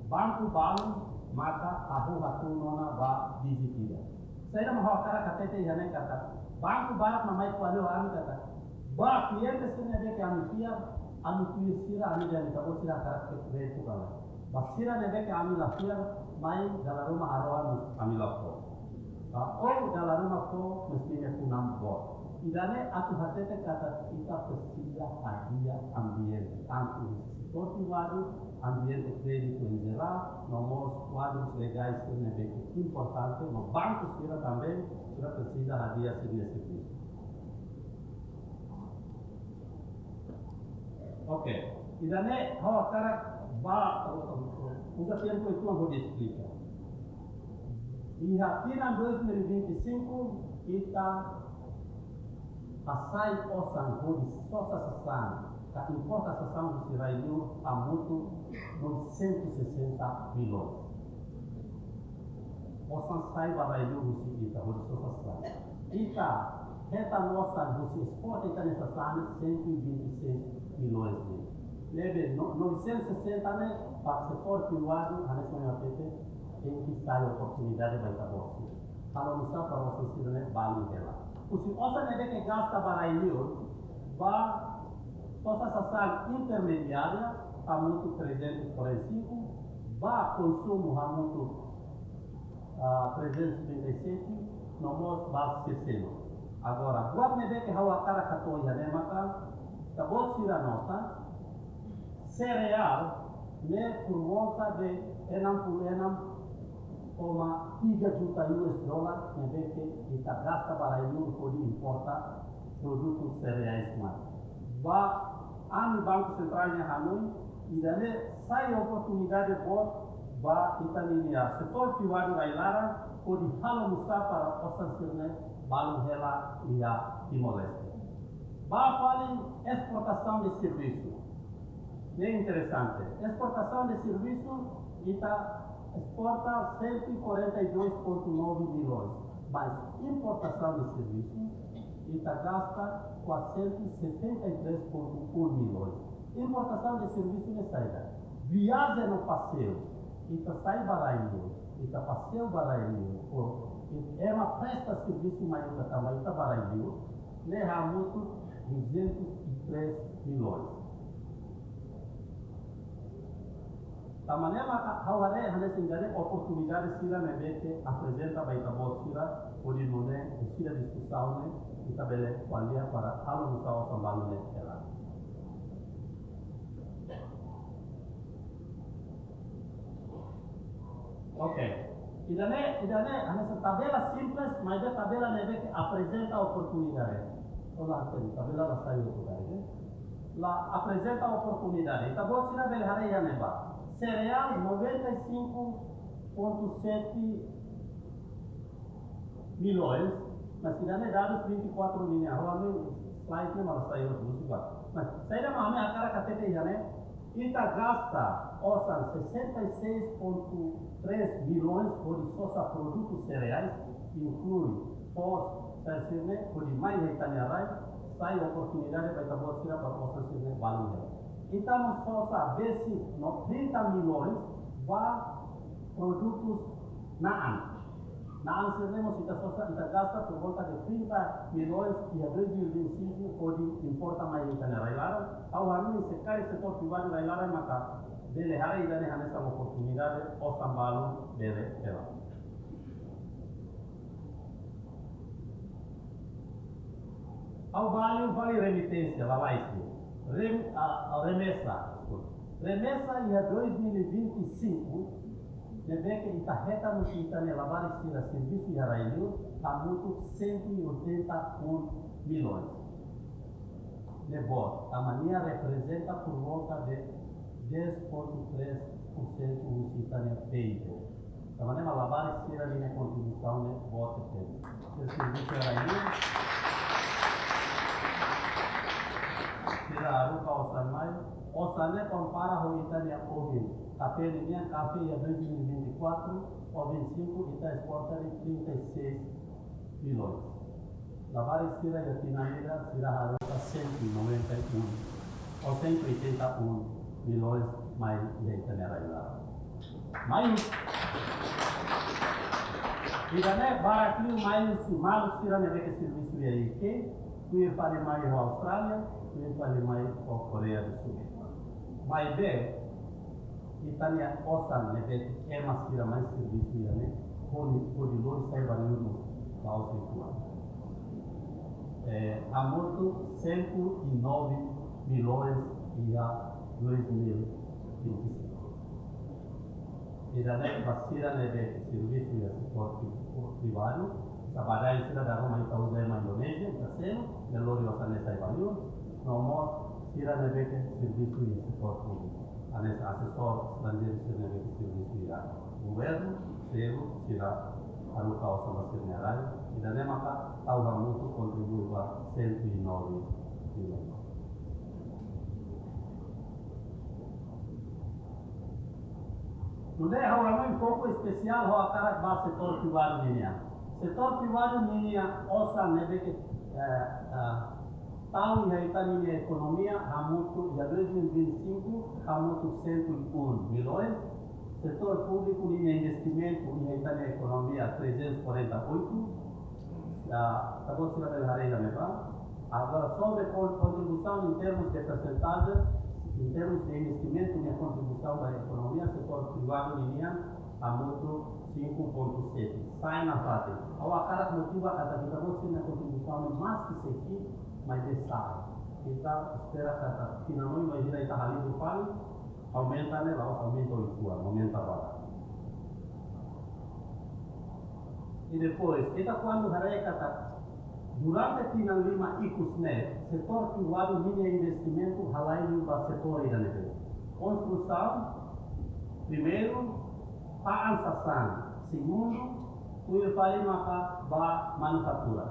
banku balu maka hahú hatún ona ba díjitu ida. Saida mak ha'u hakarak hatete iha ne'e katak, banku barak mak mai ko'alia ho ami katak, ba kliente sira ne'ebé ke ami fiar, ami tuir sira, ami dehan ita-boot sira hakarak fó kréditu ka lae. Ba sira ne'ebé ke ami la fiar, mai dala ruma harohan mós ami la fó. Ba ou dala ruma fó, mesti nia funan boot. Ida-ne'e atu hatete katak ita presiza hadi'a ambiente, tantu husi setór privadu, ambiente kréditu em geral, no mós kuadrus legais sira ne'ebé ke importante, no banku sira também, sira presiza hadi'a sira-nia servisu. Oke. Ida-ne'e ha'u hakarak ba, uza tempu uitoan hodi esplika. Iha tinan dois mil e vinte e cinco, ita hasai osan hodi sosa sasán, ka importa sasán husi rai-li'ur hamutuk novecentos e sessenta milhões. Osan sai ba rai-li'ur husi ita hodi sosa sasán. Ita hetan osan husi esporta ita-nia sasán cento e vinte e seis milhões de. Ne'ebé no-, novecentos e sessenta ne'e, para setór privadu, hanesan ohin ha'u hatete, tenke sai oportunidade ba ita-boot sira. Halo nusá para osan sira-ne'e balun hela. Husi osan ne'ebé ke gasta ba rai-li'ur, ba sosa sasán intermediária, hamutuk trezentos e quarenta e cinco, ba konsumu hamutuk, ah, trezentos e trinta e sete, no mós ba sesenta. Agora, buat ne'ebé ke ha'u hakarak hato'o iha ne'e maka, ita-boot sira nota, sereál ne'e por volta de enam puluh enam koma tiga juta U S dollar ne'ebé ke ita gasta ba rai-li'ur hodi importa produtu sereais mai. Ba ami Banku Sentrál nia hanoin, ida-ne'e sai oportunidade boot ba ita-nia setór privadu rai-laran hodi halo nusá para osan sira-ne'e balun hela iha Timor-Leste. Ba fali esportasaun de servisu. Ne'e interesante. Esportasaun de servisu, ita esporta cento e quarenta e dois ponto nove milhões. Mas importasaun de servisu, ita gasta quatrocentos e setenta e três ponto um milhões. Importasaun de servisu ne'e saida? Viajen no paseiu. Ita sai ba rai-li'ur, ita paseiu ba rai-li'ur, ou ema presta servisu mai ita tanba ita ba rai-li'ur, ne'e hamutuk duzentos e três milhões. Tanba ne'e maka ha'u haree hanesan ida-ne'e oportunidade sira ne'ebé ke aprezenta ba ita-boot sira, hodi nune'e, iha diskusaun ne'e, ita bele ko'alia para halo nusá osan balun ne'e hela. Oke. Ida-ne'e, ida-ne'e, hanesan tabela simples, maibé tabela ne'ebé ke aprezenta oportunidade. Olá, tem tabela la sai oportunidade, né? La aprezenta oportunidade. Ita-boot sira bele haree iha ne'ebá. Sereál noventa e cinco ponto sete milhões, mas ida-ne'e dadus vinte e quatro nian, ha'u-nia slide ne'e mak la sai hotu, husi ba. Mas saida mak ami hakarak hatete iha ne'e, ita gasta osan sessenta e seis ponto três milhões hodi sosa produtu sereais, inklui foos, saida sira-ne'e, hodi mai iha ita-nia rai, sai oportunidade ba ita-boot sira para osan sira-ne'e balun hela. Ita mós sosa besik no trinta milhões ba produtus na'an. Na'an sira-ne'e mós ita sosa, ita gasta por volta de trinta milhões iha dois mil e vinte e cinco hodi importa mai ita-nia rai-laran. Ha'u hanoin se karik setór privadu rai-laran maka bele haree ida-ne'e hanesan oportunidade, osan balun bele hela. Ha'u bá liu fali remiténsia, lalais liu. Rem-, a, a remesa, deskulpa. Remesa iha dois mil e vinte e cinco, ne'ebé ke ita hetan husi ita-nia labarik sira servisu iha rai-li'ur, hamutuk cento e oitenta e um milhões. Ne'e boot, tanba nia reprezenta por volta de dez ponto três por cento husi ita-nia P I B. Tanba ne'e mak labarik sira-nia kontribuisaun ne'e boot tebes. Sira servisu iha rai-li'ur, sira haruka osan mai, osan ne'e kompara ho ita-nia oven. Kafé nian, kafé iha dois mil e vinte e quatro, oven cinco, ita esporta de'it trinta e seis milhões. Labarik sira iha tinan ida, sira haruka cento e noventa e um, ou cento e oitenta e um milhões mai iha ita-nia rai-laran. Mai, ida-ne'e barak liu mai husi maluk sira ne'ebé ke servisu iha U K, tuir fali mai ho Austrália, tuir fali mai ho Koreia do Sul. Maibé, ita-nia osan ne'ebé ke ema sira mai servisu iha ne'e, hodi, hodi lori sai ba li'ur mós la'ós uitoan. Eh, hamutuk cento e nove milhões iha dois mil e vinte e cinco. Ida-ne'e ba sira ne'ebé ke servisu iha setór pri-, privadu, sabadai sira dala ruma ita uza ema Indonézia, ita selu, ne'e lori osan ne'e sai ba li'ur, no mós Sira ne'ebé ke servisu iha setór públiku, hanesan asesór estranjeiru sira ne'ebé ke servisu iha governu, selu sira haruka osan ba sira-nia rai, ida-ne'e maka tau hamutuk kontribui ba cento e nove milhões. Nune'e ha'u hanoin pouco especial ha'u hakarak ba setór privadu ninian. Setór privadu ninian osan ne'ebé ke, eh, eh, tau iha ita-nia ekonomia hamutuk iha dois mil e vinte e cinco, hamutuk cento e um milhões. Setór públiku ninia investimentu iha ita-nia ekonomia trezentos e quarenta e oito. Ah, ita-boot sira bele haree iha ne'ebá. Agora, sobre kon-, kontribuisaun em termos de percentagem, em termos de investimento, nia kontribuisaun ba ekonomia, setór privadu ninian hamutuk cinco ponto sete. Sai nafatin. Ha'u hakarak motiva katak ita-boot sira-nia kontribuisaun ne'e maski seki, maibé sa'e. Ita espera katak tinan oin bainhira ita halibur fali, aumenta ne'e, la'ós aumenta uitoan, aumenta barak. I depois, ita kuandu haree katak durante tinan lima ikus ne'e, setór privadu ninia investimentu halai liu ba setór ida-ne'ebé? Konstrusaun, primeiru, fa'an sasán, segundu, tuir fali maka ba manufatura.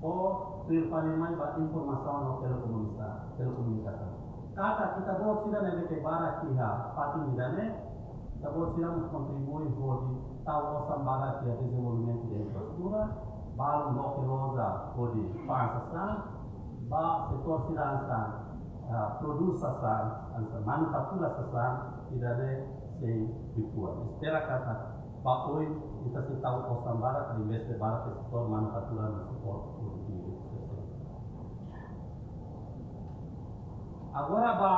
Ou tuir fali mai ba informasaun no telekomunika-, telekomunikasaun. Katak ita-boot sira ne'ebé ke barak iha fatin ida-ne'e, ita-boot sira mós kontribui hodi tau osan barak iha dezenvolvimentu de infraestrutura, balun loke loja hodi fa'an sasán, ba setór sira hanesan, ah, prodús sasán, hanesan manufatura sasán, ida-ne'e sei uitoan. Espera katak ba oin ita sei tau osan barak, investe barak iha setór manufatura no setór produtivu. Agora ba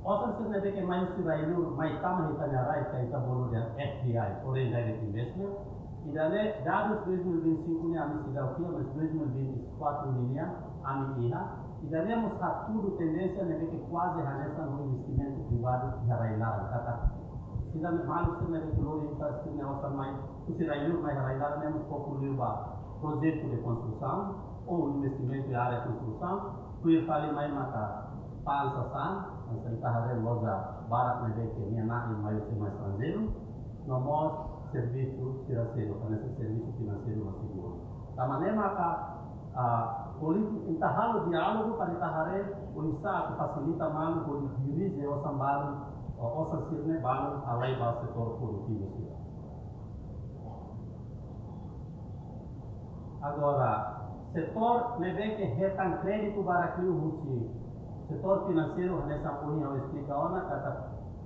osan sira ne'ebé ke mai husi rai-liur, mai tama iha ita-nia rai, ke ita bolu dehan F D I, Foreign Direct Investment. Ida-ne'e dadus dois mil e vinte e cinco nian ami seidauk iha, mas dois mil e vinte e quatro ninian ami iha. Ida-ne'e mós hatudu tendénsia ne'ebé ke kuaze hanesan ho investimentu privadu iha rai-laran. Katak sira ne'e maluk sira ne'ebé ke lori infraestrutura ne'e osan mai husi rai-liur mai iha rai-laran ne'e mós foku liu ba projetu de konstrusaun ou investimentu iha área konstrusaun, tuir fali mai maka fa'an sasán, hanesan ita haree loja barak ne'ebé ke nia na'in maioria ema estranjeiru, no mós servisu finanseiru, hanesan servisu finanseiru no seguru. Tanba ne'e maka, ah, polítika ita halo diálogu para ita haree oinsá atu fasilita malu hodi dirije osan balun, o-, osan sira-ne'e balun halai ba setór produtivu sira. Agora, setór ne'ebé ke hetan kréditu barak liu husi setór finanseiru, hanesan ohin ha'u esplika ona, katak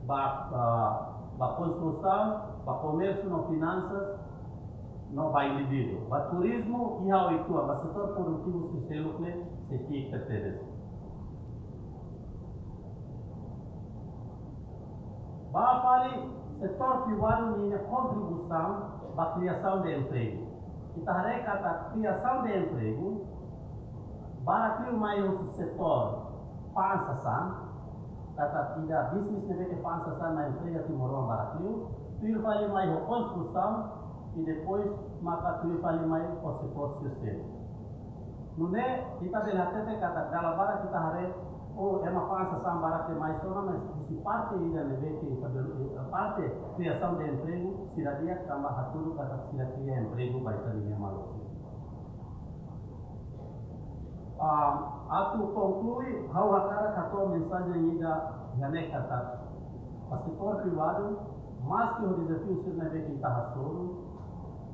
ba, ba, ba konstrusaun, ba komérsiu no finansas, no ba indivíduu. Ba turizmu, iha uitoan, ba setór produtivu sira seluk ne'e, sei ki'ik tebetebes. Ba fali setór privadu ninia kontribuisaun ba kriasaun de empregu. Ita haree katak kriasaun de empregu barak liu mai husi setór fa'an sasán, katak ida business ne'ebé ke fa'an sasán mai emprega timoroan barak liu, tuir fali mai ho konstrusaun, i depois maka tuir fali mai ho setór sosiál. Nune'e, ita bele hatete katak dala barak ita haree, oh, ema fa'an sasán barak demais ona, mas husi parte ida ne'ebé ke ita bele, eh, parte kriasaun de empregu, sira di'ak tanba hatudu katak sira kria empregu ba ita-nia maluk. Ah, atu konklui, ha'u hakarak hato'o mensajen ida iha ne'e katak, ba setór privadu, maski ho dezafiu sira ne'ebé ke ita hasoru,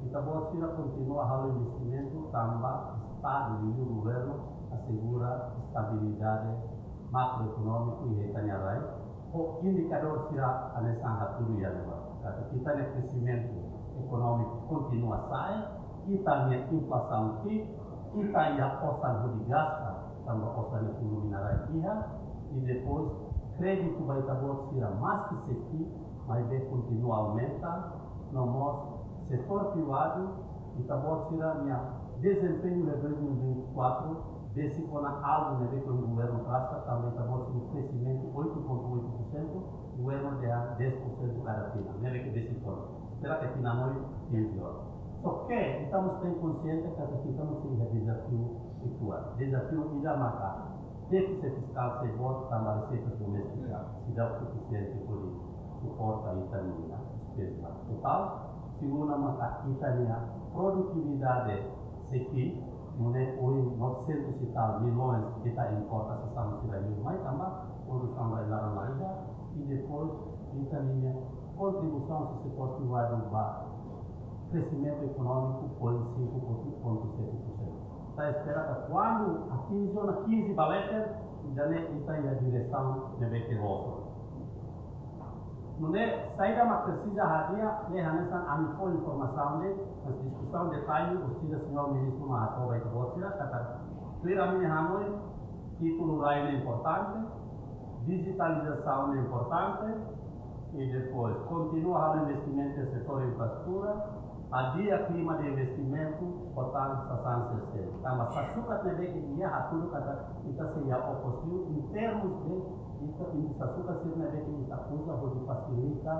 ita-boot sira kontinua halo investimentu tanba Estadu liuliu governu asegura estabilidade makroekonómiku iha ita-nia rai, ho indikadór sira hanesan hatudu iha ne'ebá. Katak ita-nia kresimentu ekonómiku kontinua sa'e, ita-nia inflasaun ki'ik, ita iha osan hodi gasta, tanba osan ekonomia rai iha, i depois kréditu ba ita-boot sira maski seki, maibé kontinua aumenta, no mós setór privadu, ita-boot sira-nia dezempeñu iha dois mil e vinte e quatro, besik ona alvu ne'ebé ke governu trasa, tanba ita-boot sira-nia kresimentu oito ponto oito por cento, governu dehan dez por cento kada tinan, ne'ebé ke besik ona. Será ke tinan oin, quinze horas. Só ke, ita mós tenke konsiente katak ita mós iha dezafiu uitoan. Dezafiu ida maka Défisit fiskál sei boot tanba reseitas doméstika seidauk sufisiente hodi suporta ita-nia despeza totál. Segundu, maka ita-nia produtividade sei ki'ik, nune'e ohin novecentos e tal milhões ita importa sasán sira liu mai tanba produsaun rai-laran la iha, i depois ita-nia kontribuisaun sira sei kontinua ba kresimentu ekonómiku foin cinco ponto sete por cento. Ita espera katak kuandu atinje ona quinze ba leten, ida-ne'e ita iha diresaun ne'ebé ke loos. Nune'e, saida mak presiza hadi'a, ne'e hanesan ami fó informasaun de'it, mas diskusaun detalle, orsida señór ministru mak hato'o ba ita-boot sira, katak tuir ami-nia hanoin, títulu rai ne'e importante, dijitalizasaun ne'e importante, i depois kontinua halo investimentu iha setór infraestrutura, hadi'a klima de investimentu, kota sasán sira seluk. Tanba sasukat ne'ebé ke iha hatudu katak ita sei iha opos liu, em termos de ita, ita sasukat sira ne'ebé ke ita uza hodi fasilita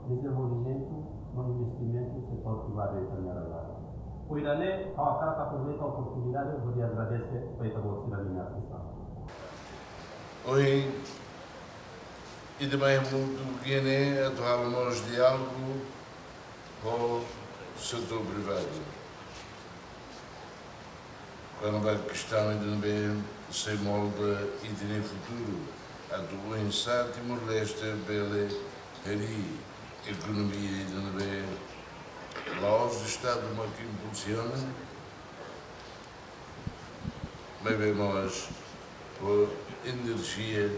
dezenvolvimentu no investimentu setór privadu iha ita-nia rai-laran. Ho ida-ne'e, ha'u hakarak aproveita oportunidade hodi agradese ba ita-boot sira-nia atensaun. Ohin, ita mai hamutuk iha ne'e atu halo mós diálogu ho setór privadu kona-ba kestaun ida ne'ebé sei molda ita-nia futuru, atu oinsá Timor-Leste bele harii ekonomia ida ne'ebé la'ós Estadu mak impulsiona, maibé mós ho enerjia,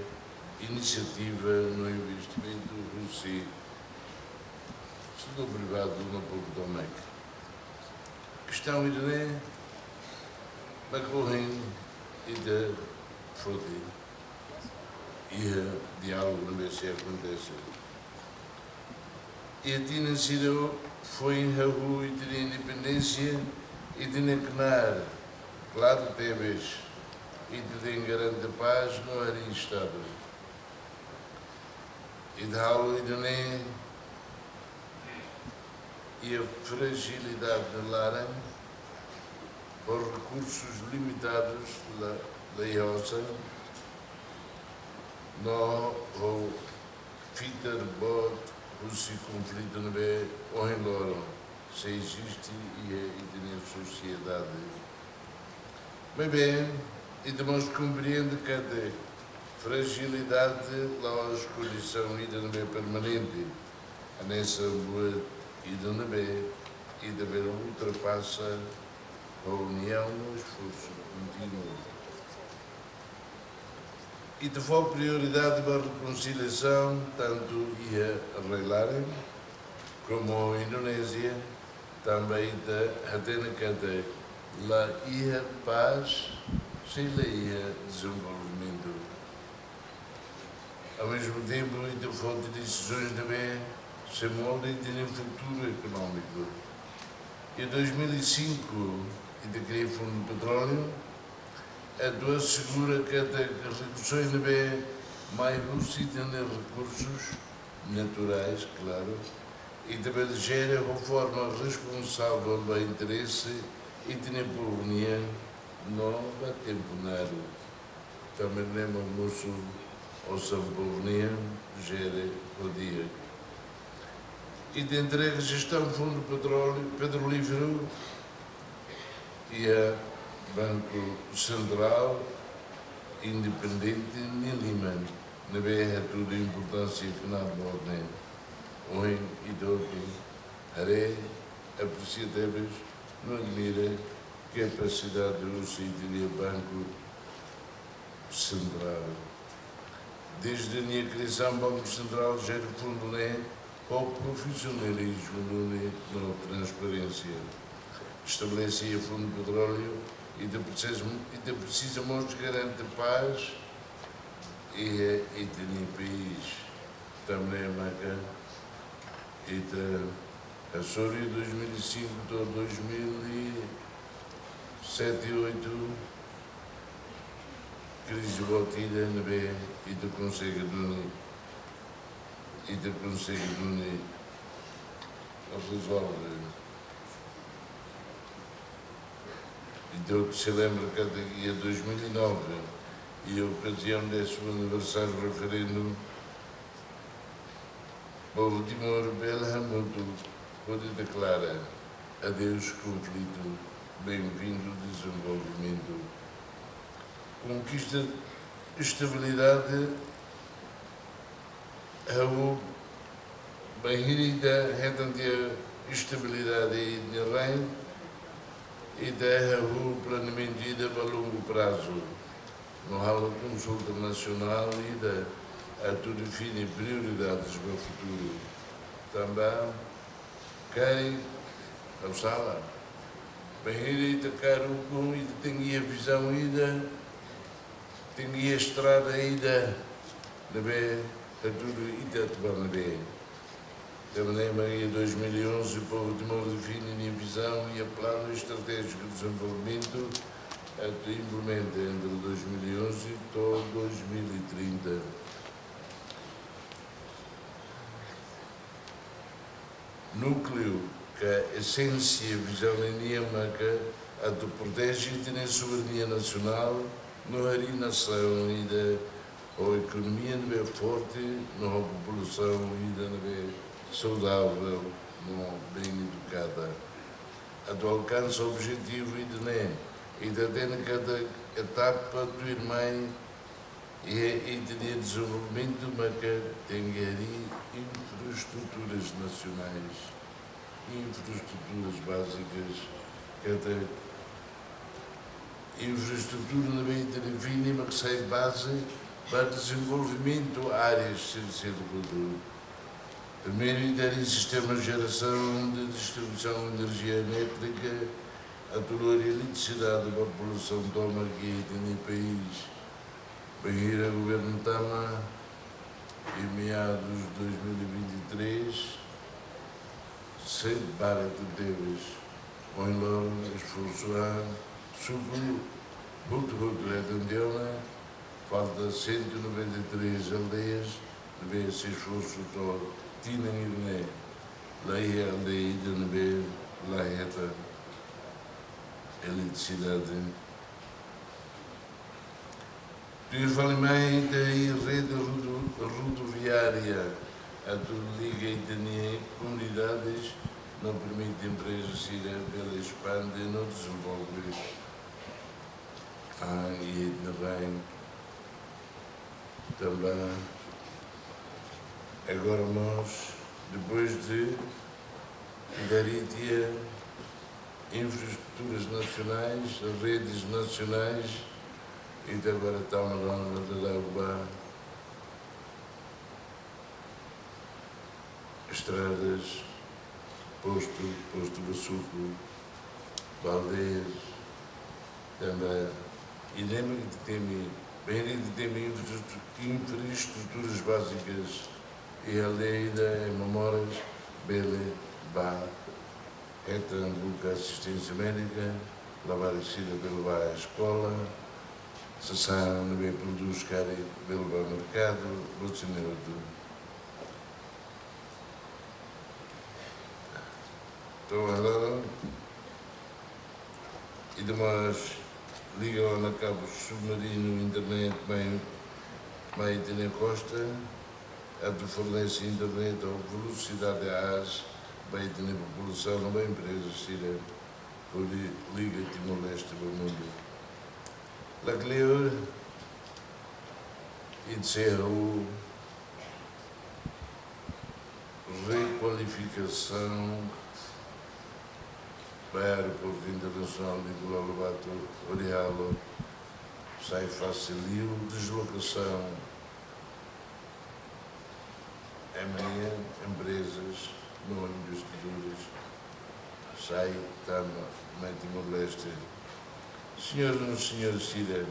inisiativa no investimentu husi setór privadu no povu doméstiku. Kestaun ida-ne'e mak ohin ita foti iha diálogu ne'ebé sei akontese. Iha tinan sira foin hahú ita-nia independénsia, ita-nia knaar klaru tebes, ita tenke garante pás no harii Estadu. Ita halo ida-ne'e iha frajilidade laran, ho rekursus limitadus la, la iha osan, no ho fitar boot husi konflitu ne'ebé ohin loron sei eziste iha ita-nia sosiedade. Maibé, ita mós komprende katak frajilidade la'ós kondisaun ida ne'ebé permanente, hanesan buat ida ne'ebé ita bele ultrapasa ho uniaun no esforsu kontínuo. Ita fó prioridade ba rekonsiliasaun, tantu iha rai-laran, komu Indonézia, tanba ita hatene katak la iha pás, se la iha dezenvolvimentu. Ao mesmo tempo, ita foti desizaun ne'ebé sei molda ita-nia futuru ekonómiku. Iha dois mil e cinco, ita kria Fundu Petróleu, atu asegura katak rekursus ne'ebé mai husi ita-nia rekursus naturais, klaru, ita bele jere ho forma responsavel ba interese ita-nia povu nian no ba tempu naruk. Tanba ne'e mak mosu osan povu nian jere ho di'ak. Ita entrega jestaun Fundu Petróleu, Petrolíferu iha Banku Sentrál independente nia liman, ne'ebé hatudu importánsia knaar boot ne'e. Ohin ita hotu haree, apresia tebes no admira kapasidade husi ita-nia Banku Sentrál. Dezde nia kriasaun, Banku Sentrál jere fundu ne'e ho profisionalizmu no, no transparénsia. Estabelese iha Fundu Petróleu, ita presiza, ita presiza mós garante pás iha ita-nia país. Tanba ne'e maka ita hasoru dois mil e cinco to'o dois mil e sete, oito, krize boot ida ne'ebé ita konsege duni, ita konsege duni rezolve. Ita sei lembra katak iha dois mil e nove, E okaziaun décimo aniversáriu referendu, povu Timor bele hamutuk hodi deklara adeus konflitu, benvindu dezenvolvimentu. Konkista estabilidade, ha'u bainhira ita hetan tiha estabilidade iha ita-nia rain, ita hahú planeamentu ida ba longu prazu. No halo konsulta nasionál ida atu define prioridades ba futuru. Tanba karik, ha'u sala, bainhira ita kaer ukun, ita tenke iha vizaun ida, tenke iha estrada ida ne'ebé hatudu ita atu bá ne'ebé. Tanba ne'e mak iha dois mil e onze povu Timor define nia vizaun iha Planu Estratéjiku de Dezenvolvimentu atu implementa entre dois mil e onze to'o dois mil e trinta. Núkleu ka esénsia vizaun nian maka atu proteje ita-nia soberania nasionál no harii nasaun ida ho ekonomia ne'ebé forte no ho populasaun ida ne'ebé saudavel no bem edukada. Atu alkansa objetivu ida-ne'e, ita tenke katak etapa tuirmai iha ita-nia dezenvolvimentu maka tenke harii infraestruturas nasionais, infraestruturas bázikas, katak infraestrutura ne'ebé ita define mak sai baze ba dezenvolvimentu áreas sira seluk hotu. Primeiru, ita harii sistema jerasaun de distribuisaun enerjia elétrika atu lori eletrisidade ba populasaun tomak iha ita-nia país. Bainhira governu tama, em meados de dois mil e vinte e três, sei barak tebes. Ohin loron esforsu an, suku hotu-hotu hetan tiha ona, falta cento e noventa e três aldeias ne'ebé sei esforsu to'o tinan ida-ne'e la iha aldeia ida ne'ebé la hetan eletrisidade. Tuir fali mai ita iha rede rodo-, rodoviária atu liga ita-nia komunidades no permite empreza sira bele espande no dezenvolve an iha ita-nia rain. Tanba agora mós, depois de ita harii tiha infraestruturas nacionais, redes nacionais, ita agora tama ona daudaun ba estradas, postu, postu ba suku, ba aldeias, tanba ita-nia, ita-nia, bainhira ita-nia infraestru-, infraestruturas bázikas iha aldeia ida, ema moras bele bá hetan buka asisténsia médika, labarik sira bele bá eskola, sasán ne'ebé prodús karik bele bá merkadu, buat sira-ne'e hotu. Entaun, agora, ita mós liga ona kabu submarinu internet mai, mai ita-nia kosta, atu fornese internet ho velosidade aas ba ita-nia populasaun no ba empreza sira hodi liga Timor-Leste ba mundu. Lakleur, ita sei halo rekualifikasaun ba Aeroportu Internasionál Nicolau Lobato, hodi halo sai fasil liu dezlokasaun ema nian, emprezas no investidores sai tama mai Timor-Leste. Señor no señora sira,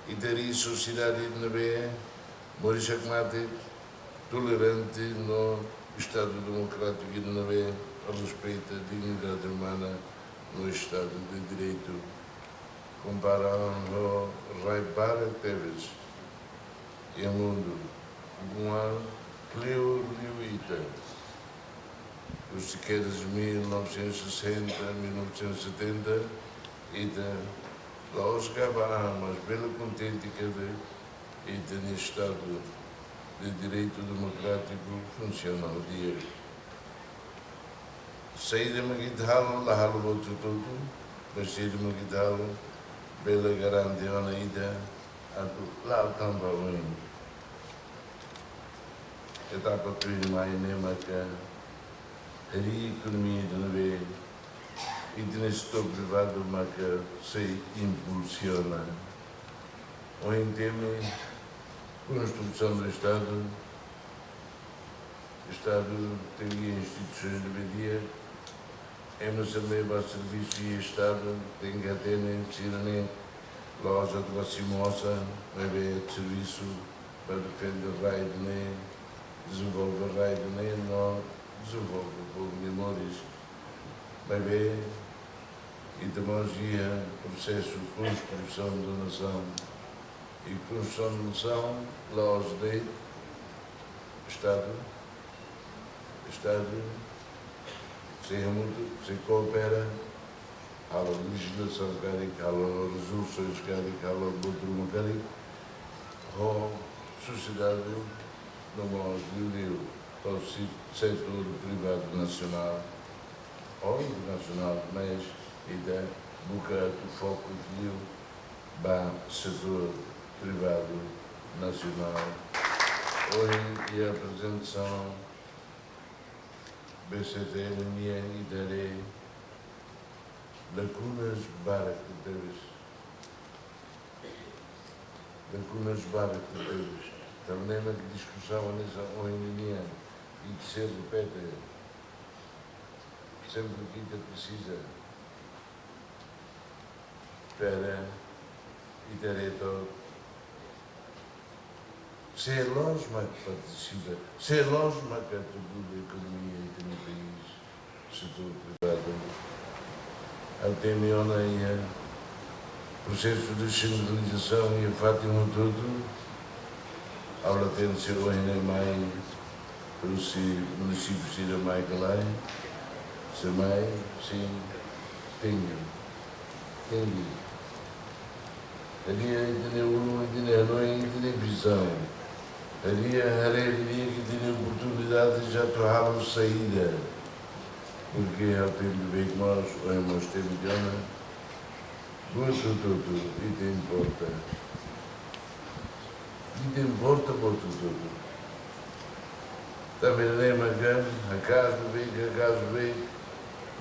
ita harii sosiedade ne'ebé moris hakmatek, tolerante no Estadu demokrátiku ida ne'ebé respeita dignidade umana no Estadu de Direitu. Kompara ho rai barak tebes iha mundu, oan kleur liu ita. Husi kedas mil novecentos e sessenta, mil novecentos e setenta, ita La'ós gaba an, mas bele kontente katak ita-nia Estadu de Direitu Demokrátiku funsionál di'ak. Saida mak ita halo, la halo buat hotu-hotu, mas saida mak ita halo, bele garante ona ita atu la'o tan ba oin. Etapa tuirmai ne'e maka harii ekonomia ida ne'ebé ita-nia setór privadu maka sei impulsiona. Ohin temi konstrusaun do Estadu, Estadu tenke instituisoens ne'ebé di'ak, ema sira ne'ebé bá servisu iha Estadu tenke hatene sira-ne'e la'ós atu bá simu osan, maibé servisu ba defende rai ida-ne'e, dezenvolve rai ida-ne'e, no dezenvolve povu nia moris. Maibé ita mós iha prosesu konstrusaun da nasaun. I konstrusaun da nasaun la'ós de'it Estadu, Estadu sei hamutuk, sei koopera, halo lejizlasaun karik, halo rezolusoens karik, halo buat ruma karik ho sosiedade no mós liuliu ho se-, setór privadu nasionál ou internasionál, mas ita buka atu foku liu ba setór privadu nasionál. Ohin iha aprezentasaun B C T N nian ita haree lakunas barak tebes. Lakunas barak tebes. Tanba ne'e mak diskusaun hanesan ohin nian, i sei repete. Sempre ke ita presiza para ita haree took sé loos mak partisipa, sé loos mak atu buka ekonomia ita-nia país, setór privadu. Ha'u temi ona iha prosesu de desentralizasaun iha fatin hotu-hotu, ha'u la hatene se ohin ne'e mai, husi munisípiu sira mai ka lae, se mai, sin, tenke, tenke. Harii ita-nia ulun, ita-nia hanoin, ita-nia vizaun. Harii, haree didi'ak ita-nia oportunidade atu halo saida. Porke ha'u temi beik mós, ohin mós temi tiha ona. Buat hotu-hotu ita importa. Ita importa buat hotu-hotu. Tanba ne'e maka, hakaas beik, hakaas beik,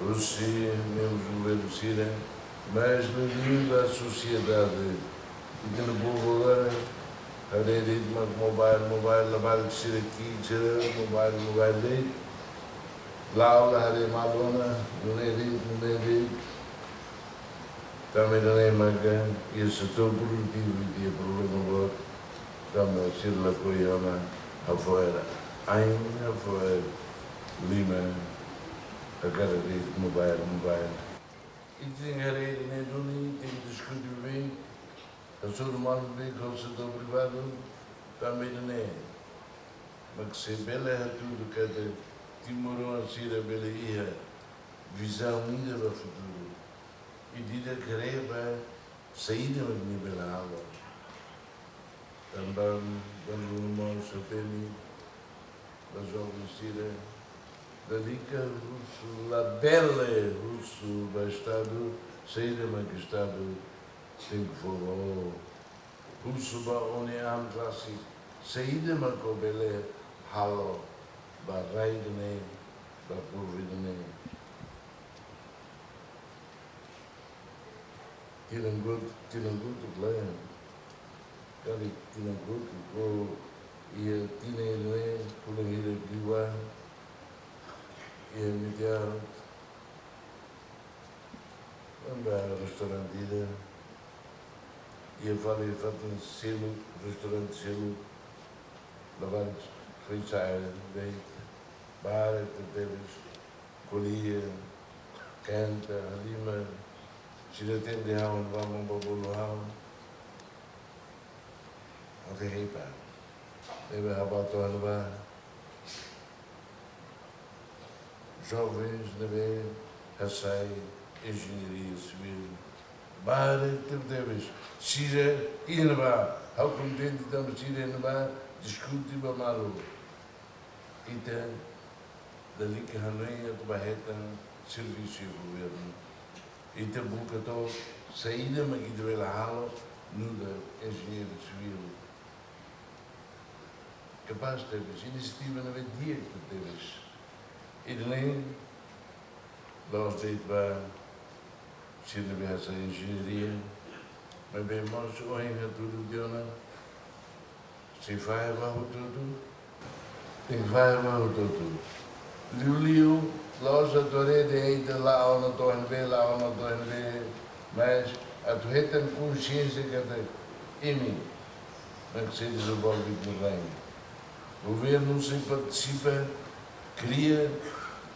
husi membru governu sira, mas liuliu ba sosiedade. Ita-nia povu agora haree de'it mak mobile, mobile, labarik sira ki'ik sira, mobile, mobile de'it. La'o la haree malu ona, nune'e de'it, nune'e de'it. Tanba ne'e maka iha setór produtivu ita iha problema boot, tanba sira lakohi ona hafo'er ain, hafo'er liman, hakarak de'it mobile, mobile. Ita tenke haree ida-ne'e duni, tenke diskute beik, hasoru malu beik ho setór privadu, tanba ida-ne'e mak sei bele hatudu katak timoroan sira bele iha vizaun ida ba futuru. Ida-idak haree ba saida mak nia bele halo. Tanba dala ruma mós ha'u temi ba joven sira, lalika husu, labele husu ba Estadu saida mak Estadu tenke fó ba ó. Husu ba ó-nia an rasik saida mak ó bele halo ba rai ida-ne'e, ba povu ida-ne'e. Tinan kotuk, tinan kotuk lae. Karik tinan kotuk, ó iha tinan ida-ne'e, fulan hirak liubá, iha Mitiaro, bá restaurante ida, iha fali fatin seluk, restaurante seluk, labarik foin-sa'e de'it, barak tebes, ko'alia, kenta, halimar, sira atende ha'u, bá mak bá bolu ha'u. Ha'u dehan: "Epá, ne'ebé ha'u bá to'o ne'ebá, jovens ne'ebé hasai enjeñaria sivíl, Barak tebetebes, sira iha ne'ebá, ha'u kontente tanba sira iha ne'ebá diskute ba malu. Ita lalika hanoin atu bá hetan servisu iha governu. Ita buka to'ok saida mak ita bele halo, nu'udar enjeñeiru sivíl. Kapás tebes, inisiativa ne'ebé di'ak tebes. Ida-ne'e la'ós de'it ba sira ne'ebé hasa'e enjeñaria, maibé mós ohin hatudu tiha ona, sei fahe ba hotu-hotu, tenke fahe ba hotu-hotu. Liuliu, la'ós atu haree de'it la'o ona to'o iha ne'ebé, la'o ona to'o iha ne'ebé, mas atu hetan konxiénsia katak imi mak sei dezenvolve ita-nia rain. Governu sei partisipa, kria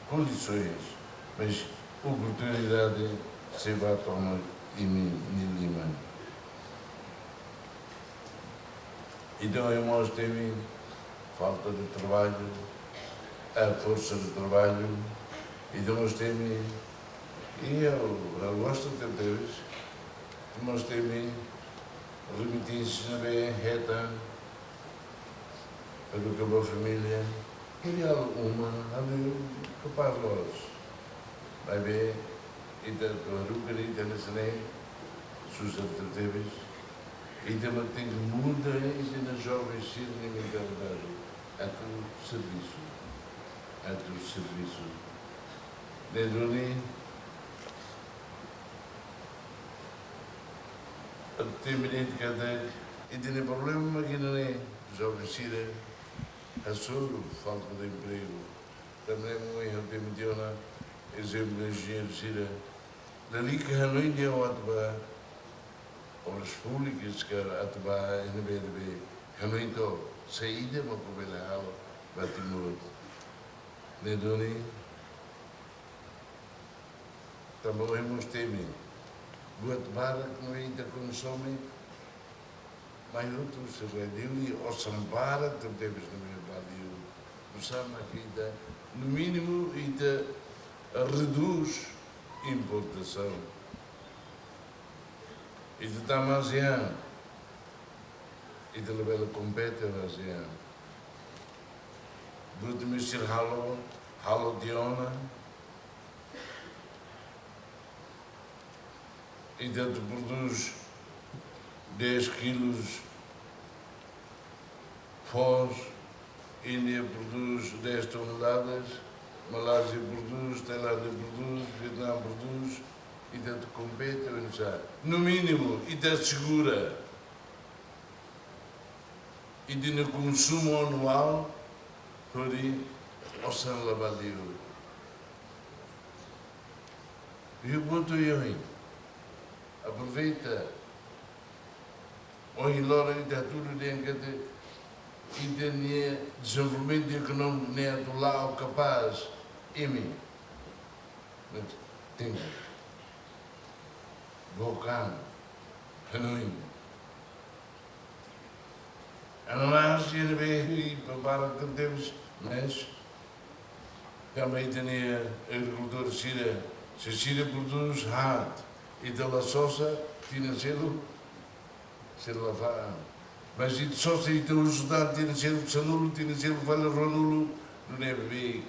kondisoens, mas oportunidade sei bá tomak imi-nia liman. Entaun, ita mós temi falta de trabalho, a força de trabalho, ita mós temi, i ha'u, ha'u gosta tebetebes, ita mós temi remiténsia ne'ebé hetan, eduka ba família, i halo uma, halo kapás loos. Maibé, ita atu haruka de'it ita-nia sene, susar tebetebes. Ita mak tenke muda ita-nia joven sira-nia mentalidade. Atu servisu. Atu servisu. Ne'e duni, atu temi de'it katak ita-nia problema mak ita-nia joven sira hasoru falta de empregu. Tanba ne'e mak ohin ha'u temi tiha ona ezemplu enjeñeiru sira lalika hanoin de'it atu bá Obras Públikas ka atu bá N B D B, hanoin to'ok saida mak bele halo ba Timor. Ne'e duni, tanba ohin mós temi buat barak ne'ebé ita konsome, mai hotu sira liuliu osan barak tebetebes ne'ebé bá liu. Nusá mak ita, no mínimu, ita redús importasaun. Ita tama ASEAN, ita labele kompete ho ASEAN. Buat ne'ebé sira halo, halo tiha ona. Ita atu prodús dez kilos foos, Índia prodús dez toneladas, Malázia prodús, Tailándia prodús, Vietname prodús, ita atu kompete oinsá? No mínimu, ita segura ita-nia konsumu anuál hodi osan la bá liu. Yu boto yoi. Aproveita. Ohin loron ita hatudu dehan katak ita-nia dezenvolvimentu ekonómiku ne'e atu la'o kapás imi. Mas tenke bokan hanoin. Ananás iha ne'ebé, i para tebes, mas tanba ita-nia agrikultór sira, se sira prodús haat, ita la sosa, tinan seluk, sira la fa'an. Mas ita sosa, ita husu tan tinan seluk sanulu, tinan seluk fali ruanulu, nune'e bebeik.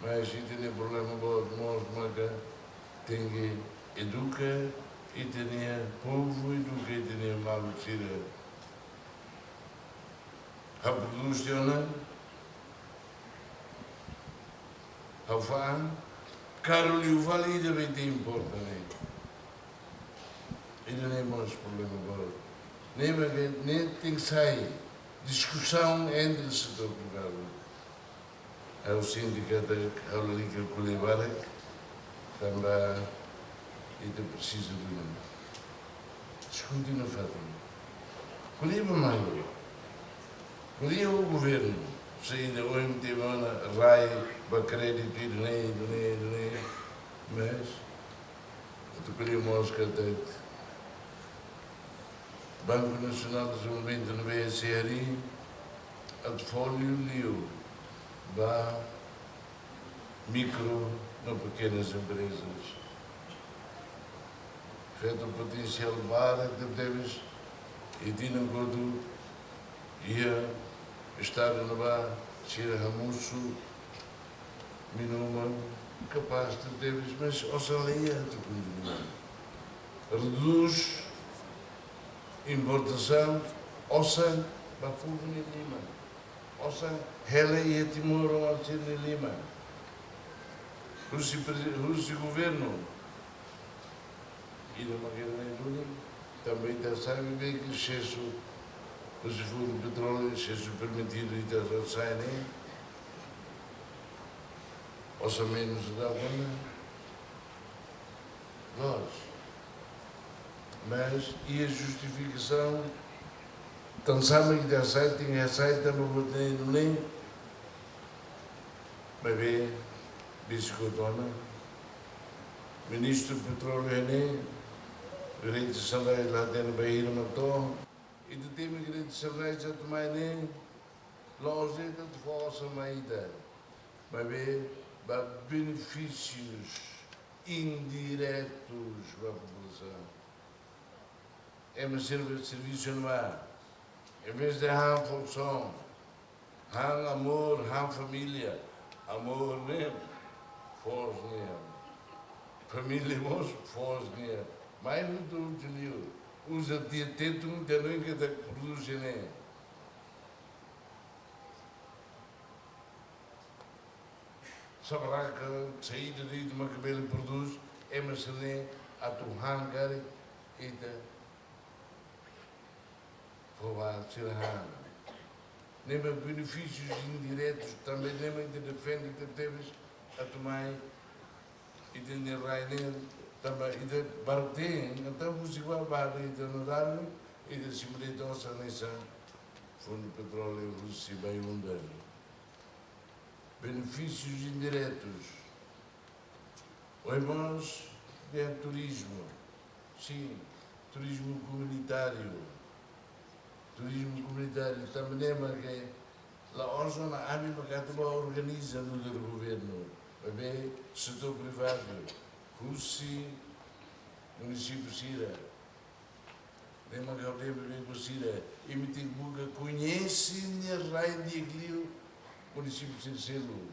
Mas ita-nia problema boot mós maka tenke eduka ita-nia povu, eduka ita-nia maluk sira. Ha'u prodús tiha ona, ha'u fa'an, karu liu fali ida be te importa ne'e. Ida-ne'e mós problema boot. Ne'e mak ne'e tenke sai diskusaun entre setór privadu. Ha'u sente katak ha'u lalika ko'alia barak, tanba ita presiza duni diskute nafatin. Ko'alia ba malu. Ko'alia ho governu. Saida ohin ita manda rai ba kréditu ida-ne'e, ida-ne'e, ida-ne'e. Mas atu ko'alia mós katak Banku Nasionál de Dezenvolvimentu ne'ebé sei harii atu fó liuliu ba mikro no pekenas emprezas. feto potensiál barak tebetebes, i tinan kotuk iha estadu ne'ebá sira hamosu minuman kapás tebetebes, mas osan la iha atu kontinua. Redús importasaun, osan ba povu nia liman. Osan hela iha timoroan sira-nia liman. Husi pre-, husi governu, ida mak ida-ne'e duni, tanba ita sabe bem que sesu, husi Fundu Petróleu, sesu permitidu ita sa'e ne'e, osan menus da kona, loos. Mas iha justifikasaun, tansá mak ita hasai, tenke hasai tanba buat ne'e nune'e, maibé, besik hotu ona, Ministru Petróleu ne'e, Gerente Xanana la hatene bainhira mak to'o, ita temi Gerente Xanana atu mai ne'e, la'ós de'it atu fó osan mai ita, maibé ba benefísius indiretus ba populasaun. Ema sira servisu ne'ebá, envezde han forsaun, han amor, han família, amor ne'e foos nian, família mós foos nian, mai hotu-hotu liu, uza tiha Tetun, tiha ne'ebé ita prodús ne'e. Sabraka, saida de'it mak bele prodús, ema sira-ne'e atu han karik, ita fó ba sira han. Ne'e mak benefísius indiretus, tanba ne'e mak ita defende tebetebes atu mai ita-nia rai ne'e, tanba ita barak ten, entaun husi ba ba ita no dali, ita simu de'it osan hanesan Fundu Petróleu husi Baiunda. Benefísius indiretus. Ohin mós, iha turizmu. Sin, turizmu komunitáriu. Turizmu komunitáriu tanba ne'e mak la'ós ona ami mak atu ba organiza nu'udar governu, maibé setór privadu, husi munisípiu sira. Ne'e mak ha'u dehan ba sira, imi tenke buka koñese nia rai di'ak liu, munisípiu sira seluk.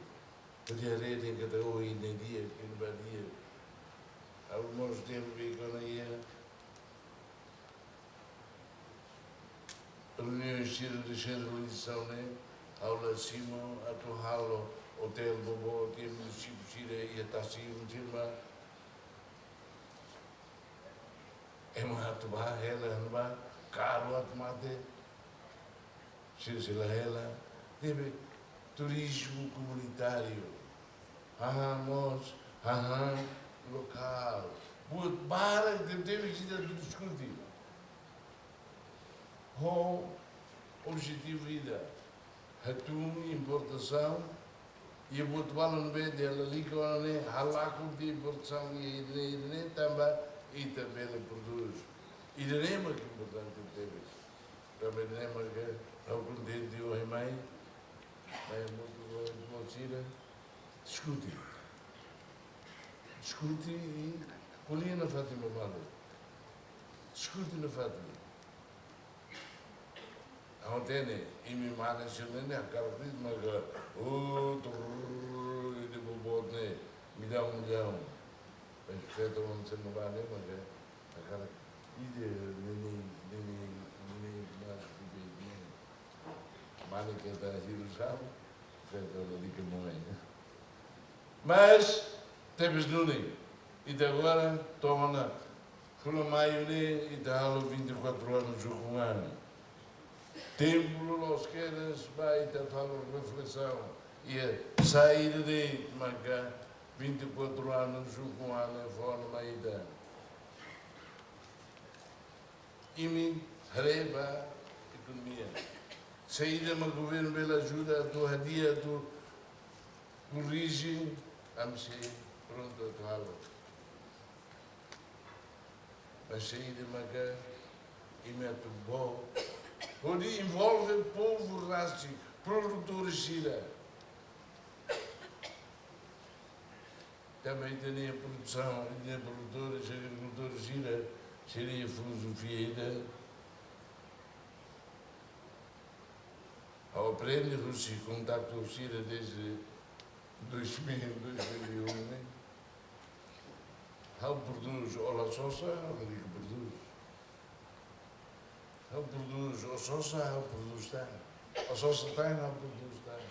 Hodi haree dehan katak, oh, ida-ne'e di'ak, ida-ne'ebá di'ak. Ha'u mós tempu be kona iha reuniaun sira desentralizasaun ne'e, ha'u la simu atu halo otél boboot iha munisípiu sira iha tasi-ibun sira, ema atu bá hela, ema bá karu atu mate. Sira sei la hela, ne'ebé turizmu komunitáriu. Hahán mós, hahán lokál. Buat barak tebetebes ita diskute. Ho objetivu ida, hatún importasaun, iha buat balun be lalika ona ne'e, halakon tiha importasaun iha ida-ne'e, ida-ne'e, tanba ita bele prodús. Ida-ne'e mak importante tebes. Tanba ne'e mak ha'u kontente ohin mai, mai hamutuk ho sira, diskute. Diskute i ko'alia nafatin ba malu. Diskute nafatin. Ha'u hatene, imi mane sira-ne'e hakarak de'it maka, oh, trrr, ida boboot ne'e, millaun, millaun. Mas feto oan sira-ne'e mane maka hakarak ida ne'e, ne'e, ne'e, ne'e, mas ida ne'e. Mane keta hirus ha'u, feto lalika moe. Mas, tebes duni, ita agora to'o ona fulan Maiu ne'e, ita halo vinte e quatro anos ukun an. Tempu loloos kedas ba ita halo reflesaun. Iha saida de'it maka vinte e quatro anos ukun an ne'e fó ona mai ita. Imi haree ba ekonomia. Saida mak governu bele ajuda atu hadi'a atu korrije, ami sei prontu atu halo. Mas saida maka imi atu bá hodi envolve povu rasik, produtór sira. Tanba ita-nia produsaun, ita-nia produtores, agrikultores sira, sira-nia filozofia ida. Ha'u aprende husi kontaktu sira dezde dois mil, dois mil e um, ne'e. Ha'u prodús, ó la sosa, ha'u tenke prodús. Ha'u prodús, ó sosa, ha'u prodús tan. Ó sosa tan, ha'u prodús tan.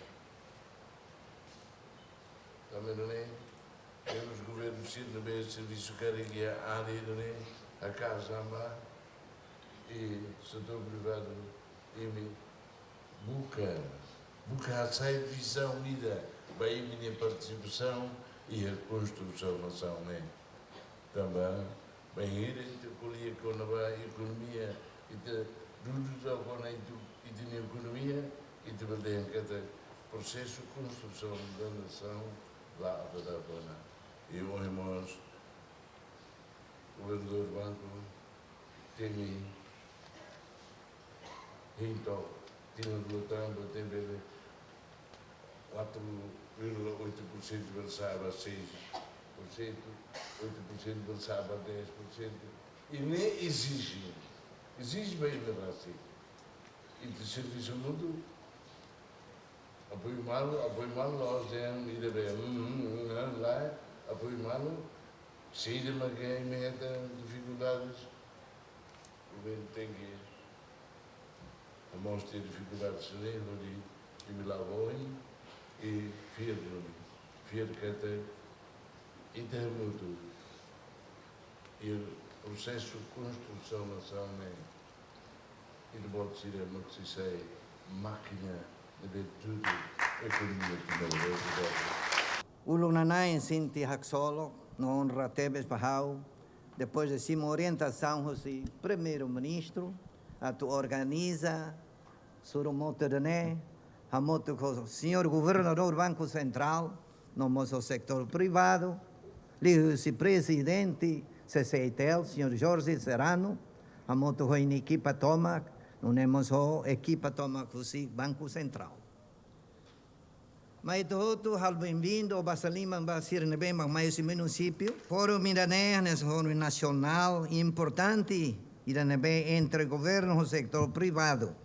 Tanba ne'e, temos governu sira ne'ebé servisu karik iha área ne'e, hakarak samba, i setór privadu, imi buka, buka hasai vizaun ida ba imi-nia partisipasaun iha konstrusaun nasaun ne'e. Tanba bainhira ita ko'alia kona-ba ekonomia, ita dudu tau kona ita, ita-nia ekonomia, ita bele dehan katak prosesu konstrusaun nasaun la atu dada ona. I ohin mós, governadór banku, temi, hein to'o, tinan rua tan, bele temi bele quatro vírgula oito por cento bele sa'e ba seis por cento, oito por cento bele sa'e ba dez por cento. I ne'e ezije, ezije ba ita rasik. Ita servisu hamutuk, apoiu malu, apoiu malu, la'ós dehan ida be, mm, mm, mm, lae, apoiu malu, saida mak imi hetan difikuldades, governu tenke hamoos tiha difikuldades ne'e, hodi imi la'o oin, i fiar duni, fiar katak ita hamutuk iha prosesu konstrusaun nasaun ne'e, ita-boot sira mak sei sai mákina ne'ebé dudu ekonomia Timor-Leste. Uluk nanain sente haksolok no onra tebes ba ha'u, depois de simu orientasaun husi Primeiru-Ministru, atu organiza sorumutu ida-ne'e, hamutuk ho señór Governadór Banku Sentrál, no mós ho setór privadu, liuhusi Prezidente C C I T L, señór Jorge Serrano, hamutuk ho nia ekipa tomak, nune'e mós ho ekipa tomak husi Banku Sentrál. Mai ita hotu halo benvindu, ou basa liman ba sira ne'ebé mak mai husi munisípiu. Fórum ida-ne'e, hanesan fórum nasionál importante, ida ne'ebé entre governu ho setór privadu.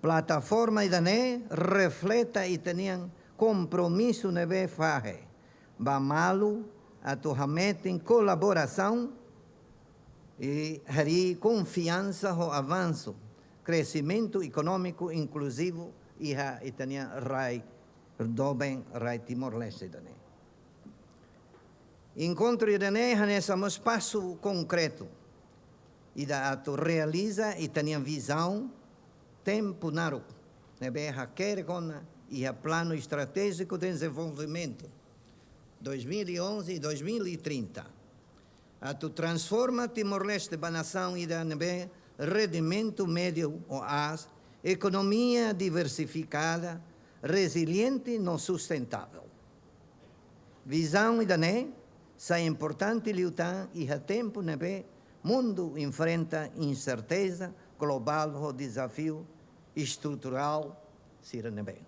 Plataforma ida-ne'e refleta ita-nia kompromisu ne'ebé fahe ba malu atu hametin kolaborasaun i harii konfiansa ho avansu, kresimentu ekonómiku inkluzivu iha ita-nia rai doben, rai Timor-Leste ida-ne'e. Enkontru ida-ne'e hanesan mós pasu konkretu ida atu realiza ita-nia vizaun tempu naruk ne'ebé hakerek ona iha Planu Estratéjiku Dezenvolvimentu dois mil e onze e dois mil e trinta, atu transforma Timor-Leste ba nasaun ida ne'ebé rendimentu médiu ou aas, ekonomia diversifikada, reziliente no sustentável. Vizaun ida-ne'e sai importante liután iha tempu ne'ebé mundu enfrenta inserteza globál ho dezafiu estruturál sira ne'ebé.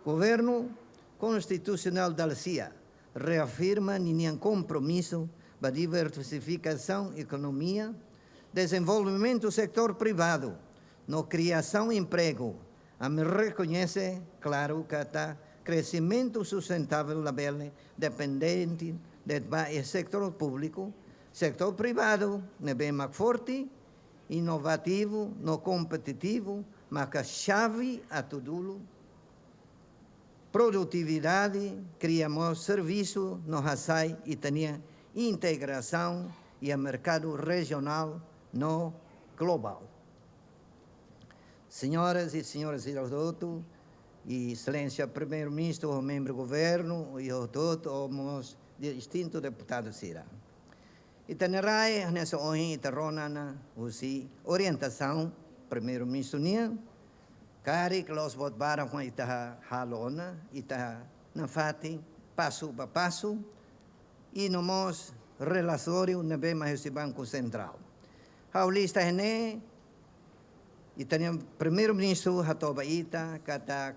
Governu Konstitusionál dala sia reafirma ninia kompromisu ba diversifikasaun ekonomia, dezenvolvimentu setór privadu no kriasaun empregu. Ami rekoñese klaru katak kresimentu sustentável labele dependente de'it ba iha setór públiku, setór privadu ne'ebé mak forte, inovativu no kompetitivu maka xave atu dulu produtividade, kria mós servisu no hasa'e ita-nia integrasaun iha merkadu rejionál no globál. Señoras i señores, i hotu-hotu, i Exelénsia Primeiru-Ministru, membru governu, i hotu-hotu, mós distintu deputadu sira. Ita-nia rai, hanesan ohin ita rona ona husi orientasaun Primeiru-Ministru nian, karik la'ós buat barak mak ita ha-, halo ona, ita nafatin pasu ba pasu, i no mós relatóriu ne'ebé mai husi Banku Sentrál. Ha'u lista iha ne'e, ita-nia Primeiru-Ministru hato'o ba ita katak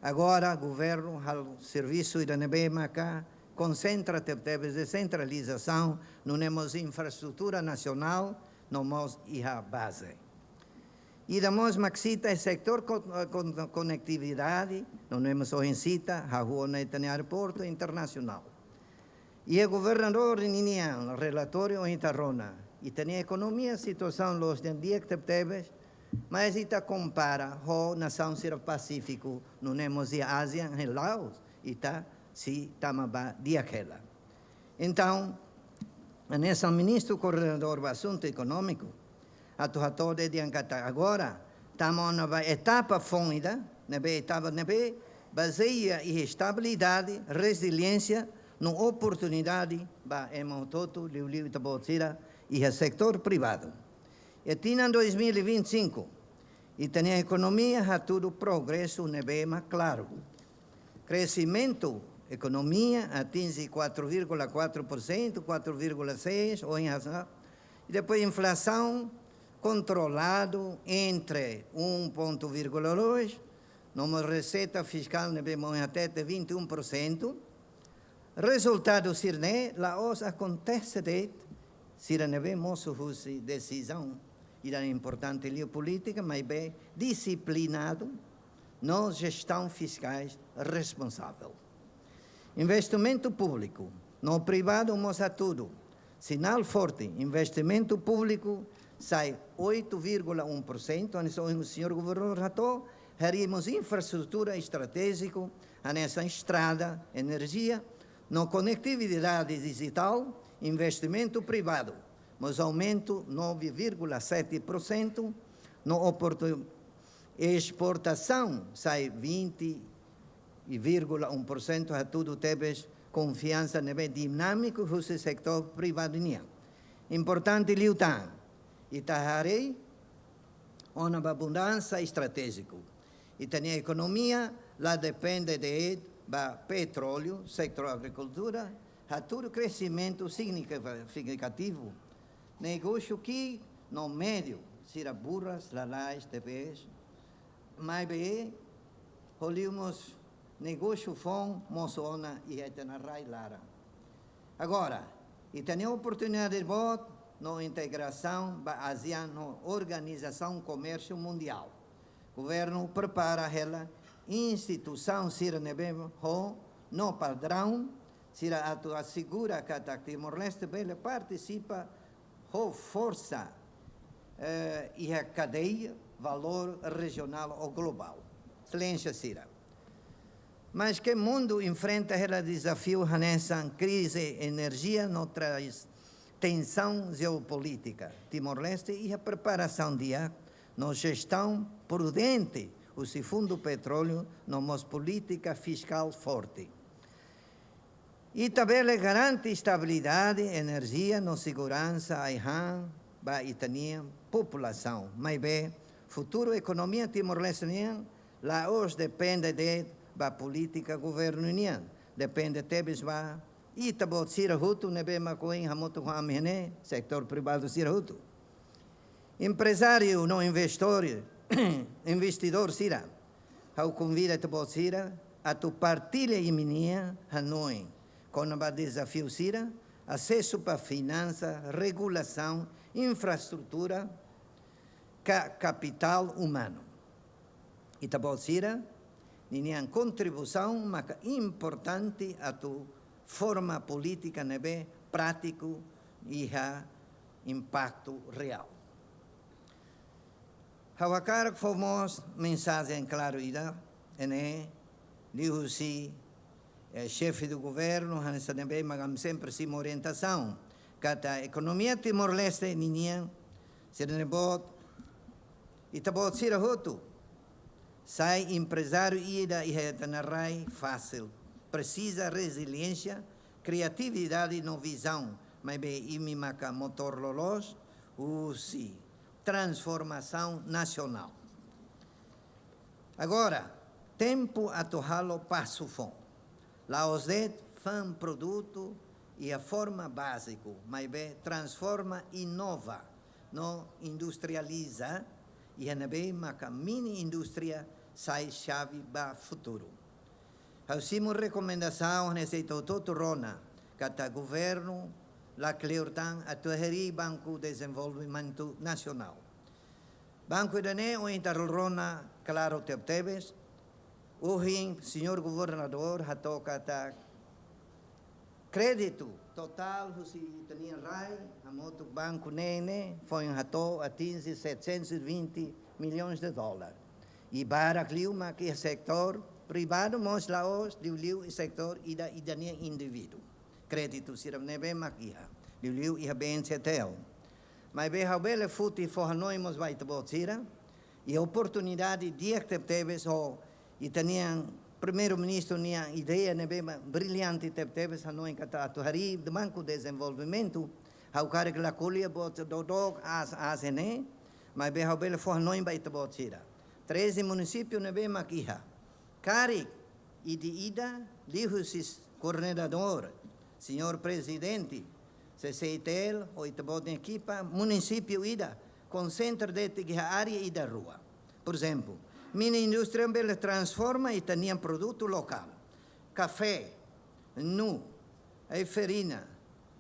Agora governu halo servisu ida ne'ebé maka konsentra tebetebes desentralizasaun, nune'e mós infraestrutura nasionál, no mós iha baze. Ida mós mak sita iha setór kon-, kon-, konektividade, nune'e mós ohin sita, hahú ona ita-nia aeroportu internasionál. Iha governadór ninian relatóriu ohin ita rona, ita-nia ekonomia situasaun loos nian di'ak tebetebes, mas ita kompara ho nasaun sira Pasífiku, nune'e mós iha ASEAN, iha Laos, ita sei tama ba di'ak hela. Entaun, hanesan ministru koordenadór ba asuntu ekonómiku, atu hato'o dehan katak agora tama ona ba etapa foun ida, ne'ebé etapa ne'ebé bazeia iha estabilidade, reziliénsia no oportunidade ba ema hotu-hotu, liuliu ita-boot sira iha setór privadu. Iha tinan dois mil e vinte e cinco, ita-nia ekonomia hatudu progresu ne'ebé mak klaru. Kresimentu ekonomia atinje quatro vírgula quatro por cento, quatro vírgula seis, ohin hanesan. I depois inflasaun kontroladu entre um ponto vírgula dois, no mós reseita fiskál ne'ebé mak ohin hatete vinte e um por cento. Rezultadu sira-ne'e la'ós akontese de'it, sira ne'ebé mosu husi desizaun ida importante liu polítika, maibé disiplinadu no jestaun fiskais responsavel. Investimentu públiku no privadu mós hatudu sinál forte, investimentu públiku sai oito vírgula um por cento, hanesan ohin señór governadór hato'o, harii mós infraestrutura estratéjiku, hanesan estrada, enerjia, no konektividade dijitál, investimentu privadu mós aumenta nove vírgula sete por cento, no oportu-, esportasaun sai vinte vírgula um por cento, hatudu tebes konfiansa ne'ebé dinámiku husi setór privadu nian. Importante liután, ita haree ona ba mudansa estratéjiku. Ita-nia ekonomia la depende de'it ba petróleu, setór agrikultura hatudu kresimentu signifika-, signifikativu. Negósiu ki'ik no médiu sira buras lalais tebes, maibé ho liu mós negósiu foun mosu ona iha ita-nia rai laran. Agora, ita-nia oportunidade boot no integrasaun ba ASEAN no Organizasaun Komérsiu Mundiál. Governu prepara hela instituisaun sira ne'ebé ho no padraun sira atu asegura katak Timor-Leste bele partisipa ho forsa, eh, iha kadeia valór rejionál ou globál. Exelénsia sira. Maske mundu enfrenta hela dezafiu hanesan krize enerjia no tras tensaun jeopolítika, Timor-Leste iha preparasaun di'ak no jestaun prudente husi Fundu Petróleu no mós polítika fiskál forte. Ita bele garante estabilidade, enerjia no seguransa ai-han ba ita-nia populasaun. Maibé, futuru ekonomia Timor-Leste nian la'ós depende de'it ba polítika governu nian. Depende tebes ba ita-boot sira hotu ne'ebé mak ohin hamutuk ho ami iha ne'e, setór privadu sira hotu. Emprezáriu no investidór, investidór sira, ha'u konvida ita-boot sira atu partilla imi-nia hanoin kona-ba dezafiu sira, asesu ba finansa, regulasaun, infraestrutura, ka kapitál umanu. Ita-boot sira ninian kontribuisaun maka importante atu forma polítika ne'ebé prátiku iha impaktu reál. Ha'u hakarak fó mós mensajen klaru ida, ne'e liuhusi, eh, xefe do governu, hanesan ne'ebé mak ami sempre simu orientasaun katak ekonomia Timor-Leste ninian, sira-ne'e boot, ita-boot sira hotu sai emprezáriu ida iha ita-nia rai fasil. Presiza reziliénsia, kriatividade no vizaun, maibé imi maka motór loloos husi transformasaun nasionál. Agora, tempu atu halo pasu foun. La'ós de'it fa'an produtu iha forma báziku, maibé transforma, inova no industrializa iha ne'ebé maka mini indústria sai xave ba futuru. Ha'u simu rekomendasaun hanesan ita hotu-hotu rona, katak governu lakleur tan atu harii Banku Dezenvolvimentu Nasionál. Banku ida-ne'e ohin ita rona klaru tebetebes, ohin señór governadór hato'o katak kréditu totál husi ita-nia rai, hamutuk banku ne'e ne'e, foin hato'o atinje setecentos e vinte milhões de dólar. I barak liu mak iha setór privadu mós la'ós, liuliu iha setór ida, ida-nia indivíduu. Kréditu sira ne'ebé mak iha, liuliu iha B N C T L. Maibé ha'u bele foti fó hanoin mós ba ita-boot sira, i oportunidade di'ak tebetebes ho ita-nia Primeiru-Ministru nia ideia ne'ebé ma-, brillante tebetebes, hanoin katak atu harii Banku Dezenvolvimentu, ha'u karik la ko'alia buat dook aas-aas ne'e, maibé ha'u bele fó hanoin ba ita-boot sira. Treze munisípiu ne'ebé mak iha. Karik ida-idak liuhusi koordenadór, señór prezidente, C C I T L, ho ita-boot nia ekipa, munisípiu ida konsentra de'it iha área ida rua. Porezemplu, mina indústria bele transforma ita-nia produtu lokál. Kafé, nu, ai-farina,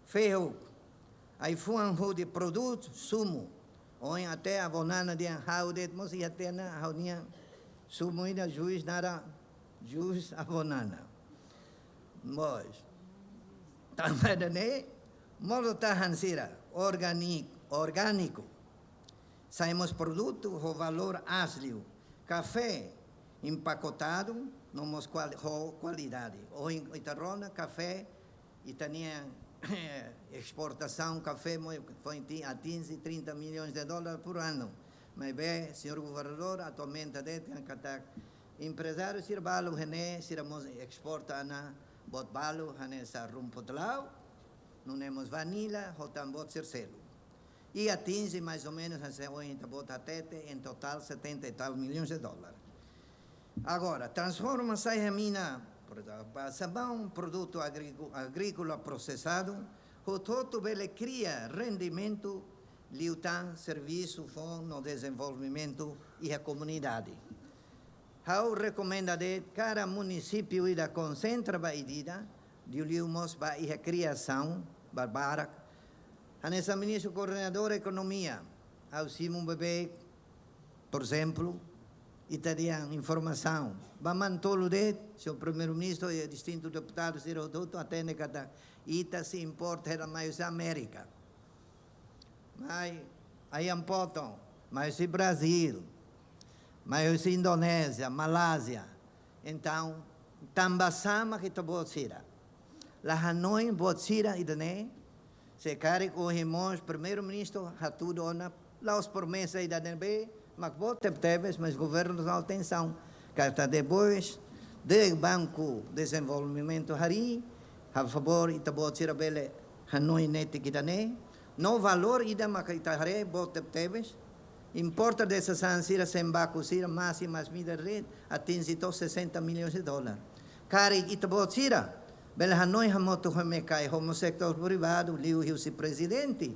fehuk, ai-fuan hodi produz sumu. Ohin até avó Nana dehan ha'u de'it mós iha tiha ona ha'u-nia sumu ida, jus naran jus avó Nana. Mós. Tanba ida-ne'e, modo-tahan sira, organi-, orgániku. Sai mós produtu ho valór aas liu. Kafé empakotadu, no mós kual-, ho kualidade. Ohin ita rona kafé, ita-nia esportasaun kafé mós foin ti-, atinje trinta milhões de dólares por ano. Maibé, señór governadór, atu aumenta de'it katak emprezáriu sira balu iha ne'e, sira mós esporta ona buat balu, hanesan rumput laut, nune'e mós vanilla, ho tan buat sira seluk. I atinje mais ou menus, hanesan ohin ita-boot hatete, em total setenta e tal milhões de dólares. Agora, transforma sai iha mina, por ezemplu, ba sabão, produtu agríku-, agríkola prosesadu, hotu-hotu bele kria rendimentu, liután servisu, foun no dezenvolvimentu iha komunidade. Ha'u rekomenda de'it kada munisípiu ida konsentra ba ida-idak, liuliu mós ba iha kriasaun, ba barak. Hanesan Ministru Koordenadór Ekonomia, ha'u simu beibeik, porezemplu, ita dehan informasaun. Ba mantolu de'it, señór Primeiru-Ministru i distintu deputadu sira hotu-hotu hatene katak ita sei importa hela mai husi Amérika. Mai ayam potong, mai husi Brazíl, mai husi Indonézia, Malázia. Entaun, tanba sá mak ita-boot sira la hanoin buat sira ida-ne'e, se karik ohin mós Primeiru-Ministru hatudu ona, la'ós promesa ida ne'ebé mak boot tebetebes, mas governu tau atensaun. Katak depois de Banku Dezenvolvimentu harii, ha'u favór ita-boot sira bele hanoin netik ida-ne'e. No valór ida maka ita haree boot tebetebes. Importa de'it sasán sira, sembaku sira, masin, masin-midar de'it, atinje to'o sessenta milhões de dólares. Karik ita-boot sira bele hanoin hamutuk ho M E C A I, ho mós setór privadu, liuhusi prezidente,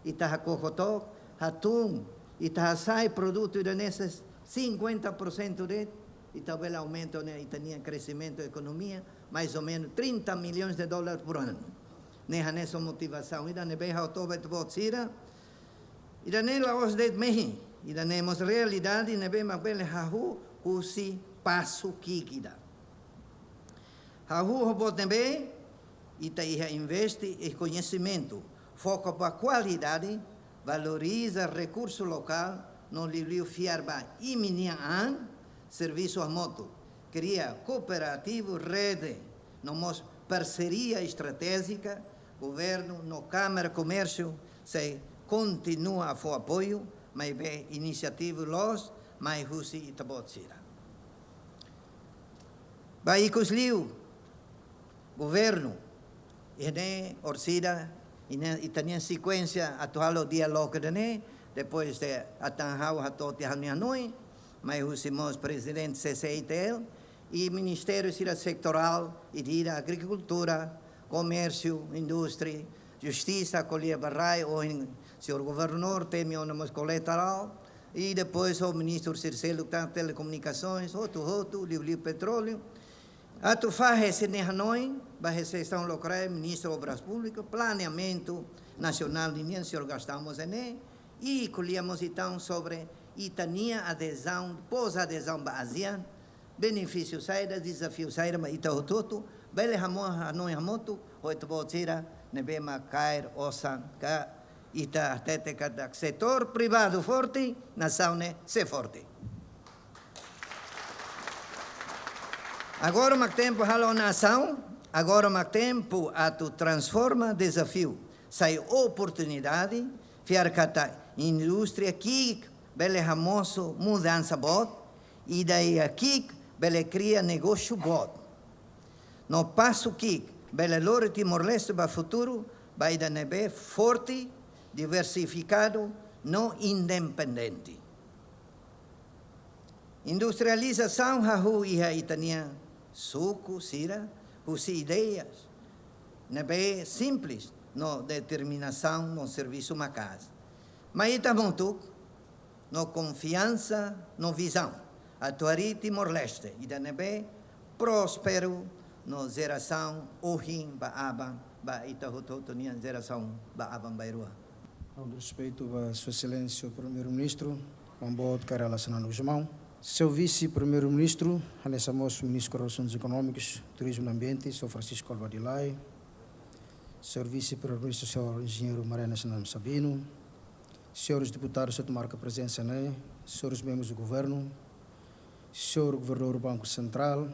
ita hakoko took, hatún, ita hasai produtu ida-ne'e cinquenta por cento de'it, ita bele aumenta ona ita-nia kresimentu ekonomia, mais ou menus trinta milhões de dólares por ano. Ne'e hanesan motivasaun ida ne'ebé ha'u hato'o ba ita-boot sira. Ida-ne'e la'ós de'it mehi, ida-ne'e mós realidade ne'ebé mak bele hahú husi pasu ki'ik ida. Hahú ho buat ne'ebé, ita iha investe iha koñesimentu, foka ba kualidade, valoriza rekursu lokál, no liuliu fiar ba imi-nia an, servisu hamutuk, kria kooperativu, rede, no mós parseria estratéjika, governu no Kámara Komérsiu sei kontinua fó apoiu, maibé inisiativa loos mai husi ita-boot sira. Ba ikus liu, governu, ida-ne'e orsida, ida-ne'e ita-nia sekuénsia atu halo diálogu ida-ne'e, depois de atan ha'u hato'o tiha ha'u-nia hanoin, mai husi mós prezidente C C I T L, i ministériu sira setorál, ida-idak agrikultura, komérsiu, indústria, justisa, ko'alia ba rai, ohin señór governadór temi ona mós kolaterál, I depois ho ministru sira seluk tan telekomunikasoens, hotu-hotu, liuliu petróleu. Atu fahe sira-nia hanoin ba hezestaun lokál, ministru Obras Públikas, planeamentu nasionál ninian, señór Gastão mós iha ne'e, i ko'alia mós entaun sobre ita-nia adezaun, pós-adezaun ba ASEAN, benefísiu saida, dezafiu saida, mak ita hotu-hotu bele hamo-, hanoin hamutuk, ho ita-boot sira ne'ebé mak kaer osan ka ita hatete katak setór privadu forte, nasaun ne'e sei forte. Agora mak tempu halo ona asaun, agora mak tempu atu transforma dezafiu sai oportunidade, fiar katak indústria ki'ik bele hamosu mudansa boot, i ida-iha ki'ik bele kria negósiu boot. No pasu ki'ik bele lori Timor-Leste ba futuru, ba ida ne'ebé forte, diversifikadu, no independente. Industrializasaun hahú iha ita-nia suku sira, husi ideias ne'ebé simples, no determinasaun, no servisu maka'as. Mai ita hamutuk, no konfiansa, no vizaun atu harii Timor-Leste ida ne'ebé prósperu, no jerasaun ohin ba aban, ba ita hotu-hotu nian jerasaun ba aban-bainrua. Ho respeitu ba Sua Exelénsia Primeiru-Ministru, Maun Boot Kay Rala Xanana Gusmão, Señór Vise-Primeiru-Ministru, hanesan mós Ministru Relasoens Ekonómikas, Turizmu no Ambiente, Señór Francisco Covadilay, Señór Vise-Primeiru-Ministru, Señór Enjeñeiru Mariano Xanana Sabino, señores deputadus hotu marka prezensa ne'e, señores membrus do governu, señór governadór Banku Sentrál,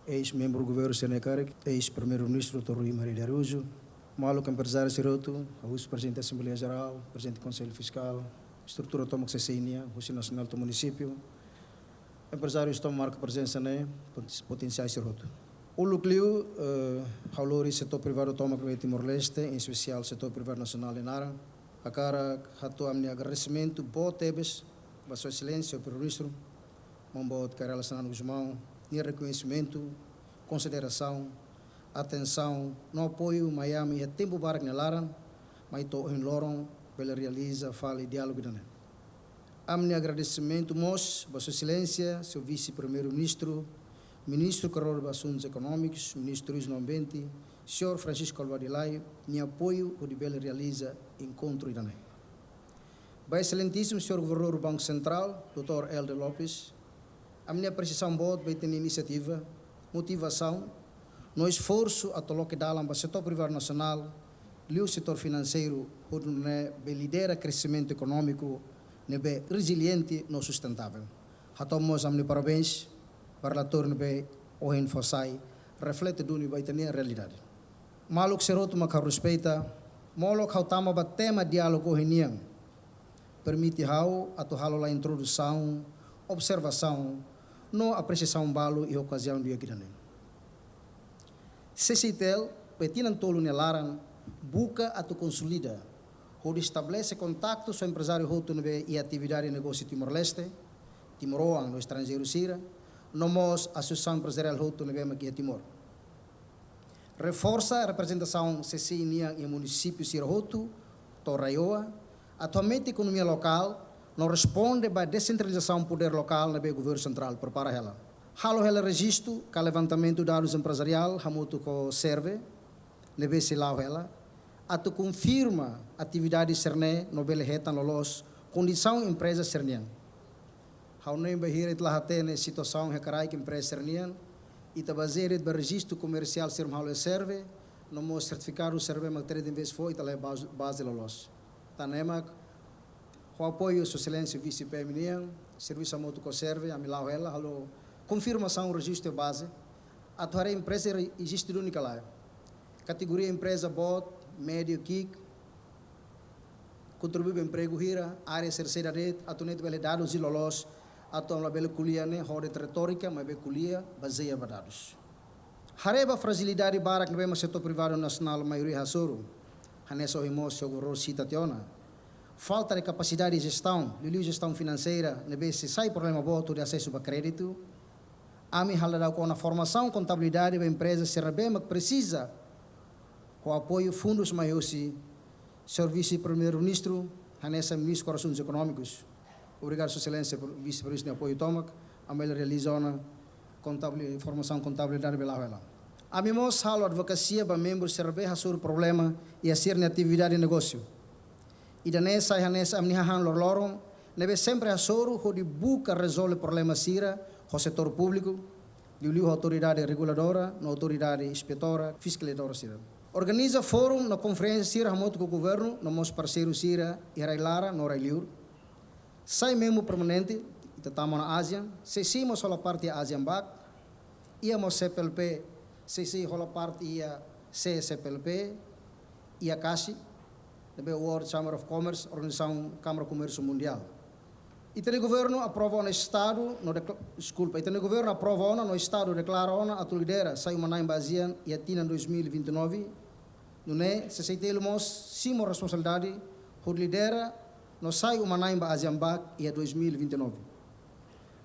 eis-membru governu sira-nia karik, eis-Primeiru-Ministru doutór Rui Maria de Araújo, maluk emprezáriu sira hotu, ha'u husu Prezidente Asembleia Jerál, Prezidente Konsellu Fiskál, estrutura tomak C C I nian, husi nasionál to'o munisípiu, emprezárius tomak marka prezensa ne'e, poten-, potensiál sira hotu. Uluk liu, eh, ha'u lori setór privadu tomak iha Timor-Leste, em especial setór privadu nasionál nia naran, hakarak hato'o ami-nia agradesimentu boot tebes ba Sua Exelénsia Primeiru-Ministru, Maun Boot Kay Rala Xanana Gusmão nia rekoñesimentu, konsiderasaun, atensaun no apoiu mai ami iha tempu barak nia laran, mai to'o ohin loron bele realiza fali diálogu ida-ne'e. Ami-nia agradesimentu mós ba Sua Exelénsia, Señór Vise-Primeiru-Ministru, Ministru Koordenadór ba Asuntus Ekonómikus, Ministru Turizmu no Ambiente, Señór Francisco Covadilay, nia apoiu hodi bele realiza enkontru ida-ne'e. Ba Exelentísimu Señór Governadór Banku Sentrál, doutór Helder Lopes, ami-nia apresiasaun boot ba ita-nia inisiativa, motivasaun, no esforsu atu loke dalan ba setór privadu nasionál, liuliu setór finanseiru, hodi nune'e bele lidera kresimentu ekonómiku ne'ebé reziliente no sustentável. Hato'o mós ami-nia parabéns ba relatóriu ne'ebé ohin fó sai, reflete duni ba ita-nia realidade. Maluk sira hotu mak ha'u respeita, molok ha'u tama ba tema diálogu ohin nian, permite ha'u atu halo lai introdusaun, observasaun, no apresiasaun balu iha okaziaun di'ak ida-ne'e. CCI-TL, iha tinan tolu nia laran, buka atu konsolida, hodi estabelese kontaktu ho emprezáriu hotu ne'ebé iha atividade negósiu Timor-Leste, timoroan no estranjeiru sira, no mós asosiasaun emprezariál hotu ne'ebé mak iha Timor. Reforsa reprezentasaun CCI nian iha munisípiu sira hotu, to'o RAEOA, atu hametin ekonomia lokál, no responde ba desentralizasaun podér lokál ne'ebé governu sentrál prepara hela. Halo hela rejistu ka levantamentu dadus emprezariál hamutuk ho SERVE, ne'ebé sei la'o hela, atu konfirma atividade sira-ne'e no bele hetan loloos kondisaun empreza sira-nian. Ha'u hanoin bainhira ita la hatene situasaun iha kraik empreza sira-nian, ita bazeia de'it ba rejistu komersiál sira mak halo iha SERVE, no mós sertifikadu SERVE mak três vezes fó, ita la iha baze, baze loloos. Tan ne'e mak, ho apoiu Sua Exelénsia Vise-PM nian, servisu hamutuk ho SERVE, ami la'o hela, halo konfirmasaun rejistu iha baze, atu haree empreza eziste duni ka lae. Kategoria empreza boot, médiu, ki'ik, kontribui ba empregu hira, área sira saida de'it, atu nune'e ita bele dadus loloos, atu ami labele ko'alia ne'e ho de'it retórika, maibé ko'alia bazeia ba dadus. Haree ba frajilidade barak ne'ebé mak setór privadu nasionál maioria hasoru, hanesan ohin mós Señór Governadór sita tiha ona. Falta de kapasidade de jestaun, liuliu jestaun finanseira, ne'ebé sei sai problema boot hodi asesu ba kréditu. Ami halo daudaun ona formasaun kontabilidade ba empreza sira ne'ebé mak presiza ho apoiu fundus mai husi Señór Vise-Primeiru-Ministru, hanesan Ministru Asuntus Ekonómikus. Obrigadu, Sua Exelénsia, Vise-Primeiru-Ministru nia apoiu tomak, ami realiza ona kontabili-, formasaun kontabilidade bele hela. Ami mós halo advokasia ba membru sira ne'ebé hasoru problema iha sira-nia atividade negósiu. Ida-ne'e sai hanesan ami-nia hahán loroloron, ne'ebé sempre hasoru hodi buka rezolve problema sira ho setór públiku, liuliu ho autoridade reguladora no autoridade inspetora, fiskalizadora sira. Organiza fórum no konferénsia sira hamutuk ho governu no mós parseiru sira iha rai-laran no rai-liur. Sai membru permanente, ita tama ona ASEAN, sei sei mós hola parte iha ASEAN Back, iha mós CPLP, sei sei hola parte iha CCPLP, iha CACI, ne'ebé World Chamber of Commerce, Organizasaun Kámara Komérsiu Mundiál. Ita-nia governu aprova ona estadu no dekla-, deskulpa, ita-nia governu aprova ona no estadu deklara ona atu lidera sai uma-na'in ba ASEAN iha tinan dois mil e vinte e nove, nune'e CCI-TL mós simu responsabilidade hodi lidera no sai uma-na'in ba ASEAN Back iha dois mil e vinte e nove.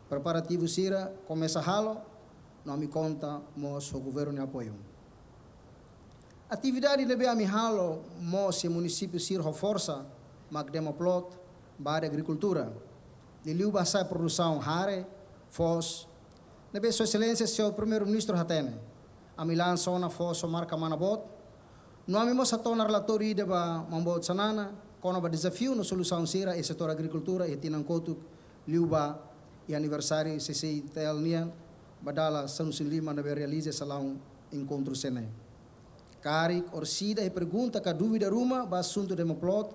Preparativu sira komesa halo, no ami konta mós ho governu nia apoiu. Atividade ne'ebé ami halo mós iha munisípiu sira ho forsa mak demoplot ba área agrikultura, liuliu ba hasa'e produsaun hare, foos, ne'ebé Sua Exelénsia Señór Primeiru-Ministru hatene. Ami lansa ona foos ho marka Mana Boot, no ami mós hato'o ona relatóriu ida ba Maun Boot Xanana kona-ba dezafiu no solusaun sira iha setór agrikultura iha tinan kotuk, liu ba iha aniversáriu CCI-TL nian ba dala sanulu-resin-lima ne'ebé realiza iha salaun enkontru sira-ne'e. Karik orsida iha pergunta ka dúvida ruma ba asuntu demoplot,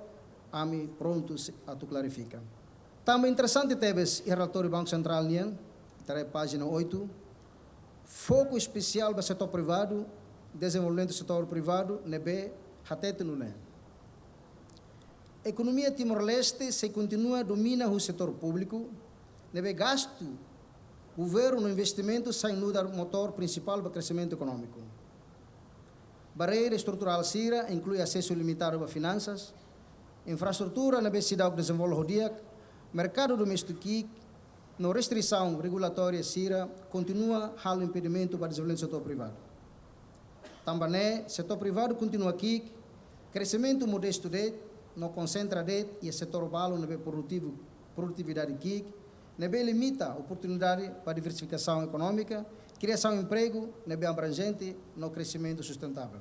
ami prontu se-, atu klarifika. Tanba interesante tebes iha relatóriu Banku Sentrál nian, ita haree pájina oitu, foku espesiál ba setór privadu, dezenvolvimentu setór privadu, ne'ebé hatete nune'e: ekonomia Timor-Leste sei kontinua domina husi setór públiku, ne'ebé gastu governu no investimentu sai nu'udar motór prinsipál ba kreximentu ekonómiku. Barreira estruturál sira inklui asesu limitadu ba finansas, infraestrutura ne'ebé seidauk dezenvolve ho di'ak, merkadu doméstiku ki'ik, no restrisaun regulatória sira kontinua halo impedimentu ba dezenvolvimentu setór privadu. Tanba ne'e, setór privadu kontinua ki'ik, kreximentu modestu de'it, no konsentra de'it iha setór balun ne'ebé produtivu, produtividade ki'ik, ne'ebé limita oportunidade ba diversifikasaun ekonómika, kriasaun empregu ne'ebé abranjente no kreximentu sustentável.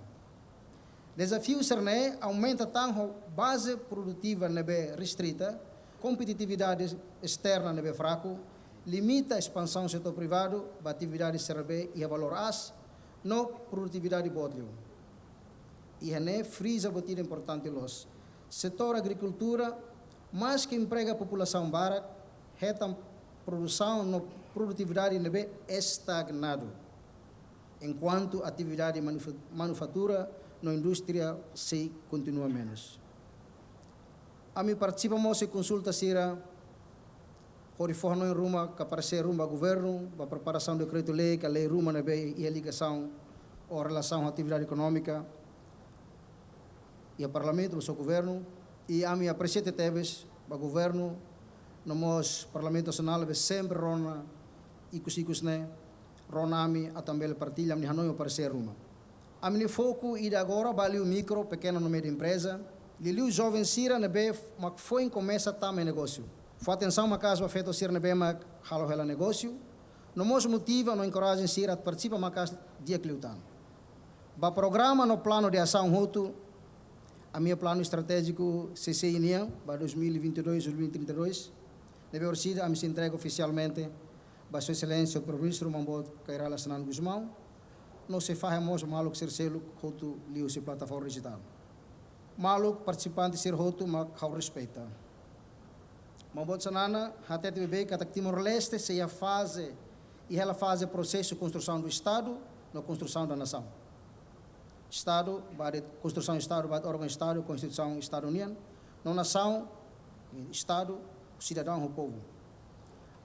Dezafiu sira-ne'e aumenta tan ho baze produtiva ne'ebé restrita, kompetitividade esterna ne'ebé fraku, limita espansaun setór privadu ba atividade sira ne'ebé iha valór aas no produtividade boot liu. Iha ne'e friza buat ida importante loos. Setór agrikultura, maske emprega populasaun barak, hetan produsaun no produtividade ne'ebé estagnadu, enkuantu atividade manufa-, manufatura no indústria sei kontinua menus. Ami partisipa mós iha konsulta sira hodi fó hanoin ruma ka paresér ruma ba governu ba preparasaun dekretu-lei ka lei ruma ne'ebé iha ligasaun ou relasaun ho atividade ekonómika iha Parlamentu mós ho governu, i ami apresia tebes ba governu no mós Parlamentu Nasionál ne'ebé sempre rona ikus-ikus ne'e, rona ami atu ami bele partilla ami-nia hanoin ou paresér ruma. Ami-nia foku ida agora ba liu mikro, pekena no média empreza, liuliu joven sira ne'ebé mak foin komesa tama iha negósiu. Fó atensaun maka'as ba feto sira ne'ebé mak halo hela negósiu, no mós motiva no enkoraja sira atu partisipa maka'as di'ak liután. Ba programa no planu de asaun hotu, ami-nia planu estratéjiku CCI nian ba dois mil e vinte e dois, dois mil e trinta e dois, ne'ebé orsida ami sei entrega ofisialmente ba Sua Exelénsia Primeiru-Ministru Maun Boot Kay Rala Xanana Gusmão, no sei fahe mós ba maluk sira seluk hotu liuhusi plataforma dijitál. Maluk partisipante sira hotu mak ha'u respeita. Maun Boot Xanana hatete beibeik katak Timor-Leste sei iha faze, iha hela faze prosesu konstrusaun do Estadu no konstrusaun da nasaun. Estadu ba de'it, konstrusaun Estadu ba de'it órgaun Estadu, Konstituisaun Estadu nian, no nasaun, Estadu, sidadaun ho povu.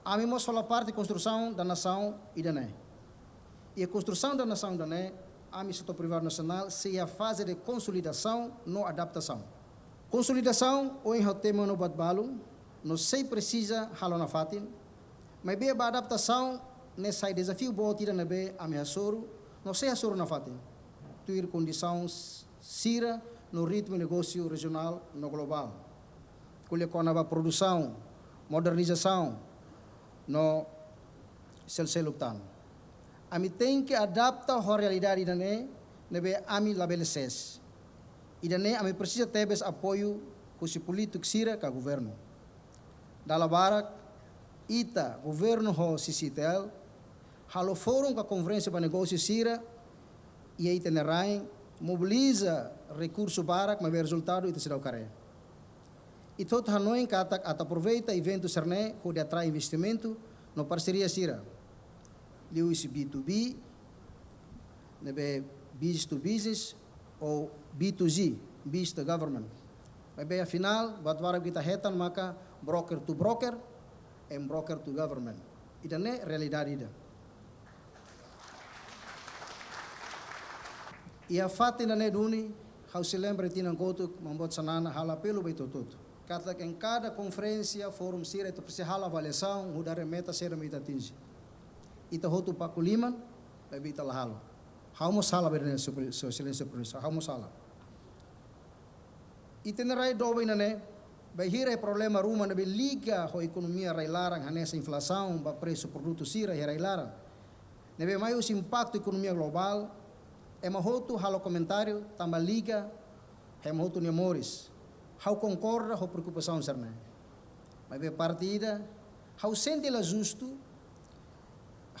Ami mós hola parte konstrusaun da nasaun ida-ne'e. Iha konstrusaun da nasaun ida-ne'e, ami setór privadu nasionál sei iha faze de konsolidasaun no adaptasaun. Konsolidasaun ohin ha'u temi ona buat balun, no sei presiza halo nafatin, maibé ba adaptasaun ne'e sai dezafiu boot ida ne'ebé ami hasoru, no sei hasoru nafatin, tuir kondisaun sira no ritmu negósiu rejionál no globál. ko'alia kona-ba produsaun, modernizasaun, no seluk-seluk tan. Ami tenke adapta ho realidade ida-ne'e, ne'ebé ami labele sees. Ida-ne'e ami presiza tebes apoiu husi polítiku sira ka governu. Dala barak, ita, governu ho C C I T L, halo fórum ka konferénsia ba negósiu sira iha ita-nia rain, mobiliza rekursu barak, maibé rezultadu ita seidauk haree. Ita hotu hanoin katak atu aproveita eventu sira-ne'e hodi atrai investimentu no parseria sira. Liuhusi B to B, ne'ebé business to business, ou B to G, business to government. Maibé afinál, buat barak ita hetan maka broker to broker, and broker to government. Ida-ne'e realidade ida. Iha fatin ida-ne'e duni, ha'u sei lembra tinan kotuk, Maun Boot Xanana halo apelu ba ita hotu. Katak iha kada konferénsia, fórum sira, ita presiza halo avaliasaun, hodi haree meta saida mak ita atinje. Ita hotu baku liman, maibé ita la halo. Ha'u mós sala ba ida-ne'e, Super-, Sua Exelénsia Primeiru-Ministru, ha'u mós sala. Ita-nia rai doben ida-ne'e, bainhira iha problema ruma ne'ebé liga ho ekonomia rai-laran hanesan inflasaun ba presu produtu sira iha rai-laran, ne'ebé mai husi impaktu ekonomia globál, ema hotu halo komentáriu tanba liga ho ema hotu nia moris. Ha'u konkorda ho preokupasaun sira-ne'e. Maibé parte ida, ha'u sente la justu,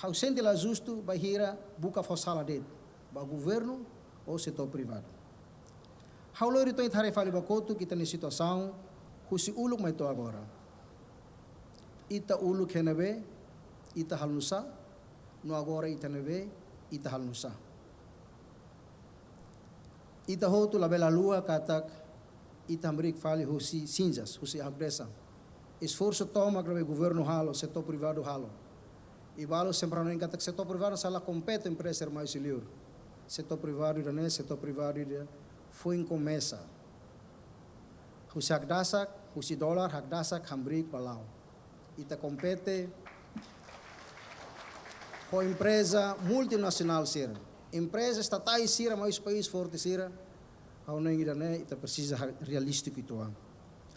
ha'u sente la justu bainhira buka fó sala de'it ba governu ou setór privadu. Ha'u lori to'o ita haree fali ba kotuk ita-nia situasaun husi uluk mai to'o agora. Ita uluk iha ne'ebé, ita halo nu'usá, no agora ita iha ne'ebé, ita halo nu'usá. Ita hotu labele haluha katak ita hamriik fali husi sinzas, husi hakdesa. Esforsu tomak ne'ebé governu halo, setór privadu halo. I balu sempre hanoin katak setór privadu sala kompete empreza sira mai husi liur. Setór privadu ida-ne'e, setór privadu ida foin komesa. Husi hakdasak, husi dolar hakdasak hamriik ba la'o. Ita kompete ho empreza multinasionál sira, empreza estatais sira, mai husi país forte sira. Ha'u hanoin ida-ne'e ita presiza ha-, realístiku uitoan.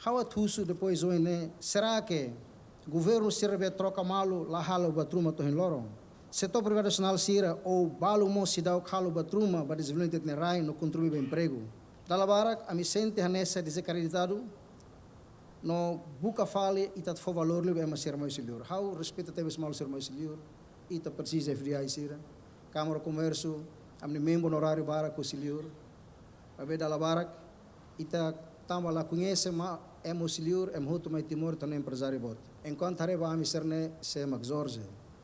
Ha'u atu husu depois ohin ne'e, será que governu sira ne'ebé troka malu la halo buat ruma to'o ohin loron? Setór privadu nasionál sira ou balu mós seidauk halo buat ruma ba dezenvolvimentu ita-nia rain no kontribui ba empregu? Dala barak, ami sente hanesan dezakreditadu, no buka fali ita atu fó valór liu ba ema sira mai husi liur. Ha'u respeita tebes maluk sira mai husi liur, ita presiza F D I sira. Kámara Komérsiu, ami-nia membru onoráriu barak husi liur. Maibé dala barak, ita tanba la koñese ema husi liur, ema hotu mai Timor, ita hanoin emprezáriu boot. Enkuantu haree ba ami sira-ne'e, sé mak Jorge,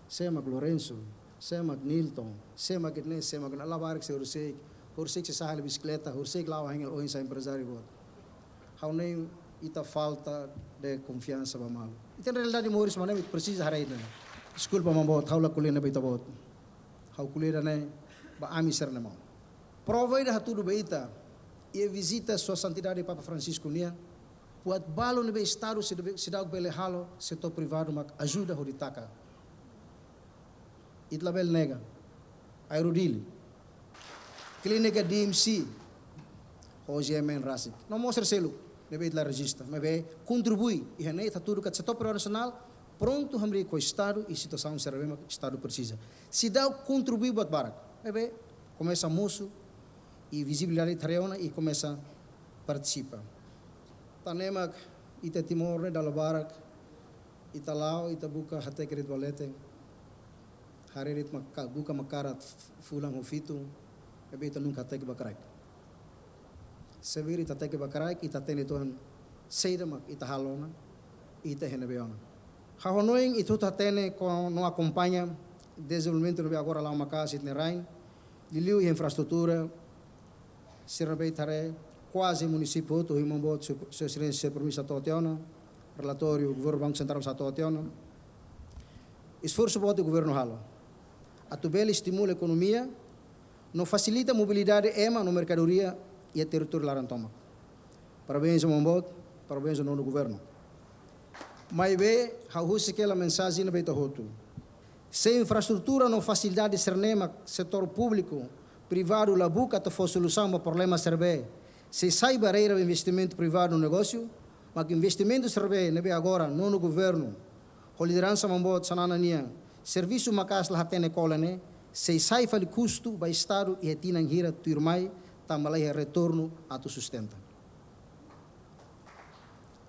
sé mak Lourenço, sé mak Nilton, sé mak ne'e, sé mak ne'e, labarik sei horiseik, horiseik sei sa'e hela bisikleta, horiseik la'o hein hela oinsá emprezáriu boot. Ha'u hanoin ita falta de konfiansa ba malu. Ita realidade moris mak ne'e, presiza haree ida-ne'e. Deskulpa, Maun Boot, ha'u la ko'alia ne'e ba ita-boot. Ha'u ko'alia ida-ne'e ba ami sira-nia maun. Prova ida hatudu ba ita, iha vizita Sua Santidade Papa Francisco nian, buat balu ne'ebé Estadu seidauk, seidauk bele halo, setór privadu mak ajuda hodi taka. Ita labele nega. Aero Dili, klínika D M C, ho G M N rasik. No mós sira seluk ne'ebé ita la rejista, maibé kontribui, iha ne'e ita hatudu katak setór privadu nasionál prontu hamriik ho Estadu iha situasaun sira ne'ebé mak Estadu presiza. Seidauk kontribui buat barak, maibé komesa mosu, i vizibilidade ita haree ona, i komesa partisipa. Tan ne'e mak ita Timor ne'e dala barak, ita la'o, ita buka hateke de'it ba leten. Haree de'it maka, buka makarak fulan ho fitu, maibé ita nunka hateke ba kraik. Se bainhira ita hateke ba kraik, ita hatene uitoan saida mak ita halo ona, ita iha ne'ebé ona. Ha'u hanoin ita hotu hatene no akompaña dezenvolvimentu ne'ebé agora la'o maka'as iha ita-nia rain, liuliu iha infraestrutura sira ne'ebé ita haree, kuaze munisípiu hotu, Maun Boot, Sua Exelénsia Primeiru-Ministru hato'o tiha ona, relatóriu Governu Banku Sentrál hato'o tiha ona. Esforsu boot governu halo atu bele estimula ekonomia no fasilita mobilidade ema no merkadoria iha territóriu laran tomak. Parabéns, Maun Boot, parabéns, nonu governu. Maibé, ha'u husik hela mensajen ne'e ba ita hotu. Se infraestrutura no fasilidade sira-ne'e mak setór públiku, privadu la buka atu fó solusaun ba problema sira ne'ebé sei sai barreira ba investimentu privadu no negósiu, Mak investimentu sira-ne'ebé, ne'ebé agora nonu governu, ho lideransa Maun Boot Xanana nian, servisu maka'as la hatene kolen ne'e, sei sai fali kustu ba Estadu iha tinan hira tuirmai, tanba la iha retornu atu sustenta.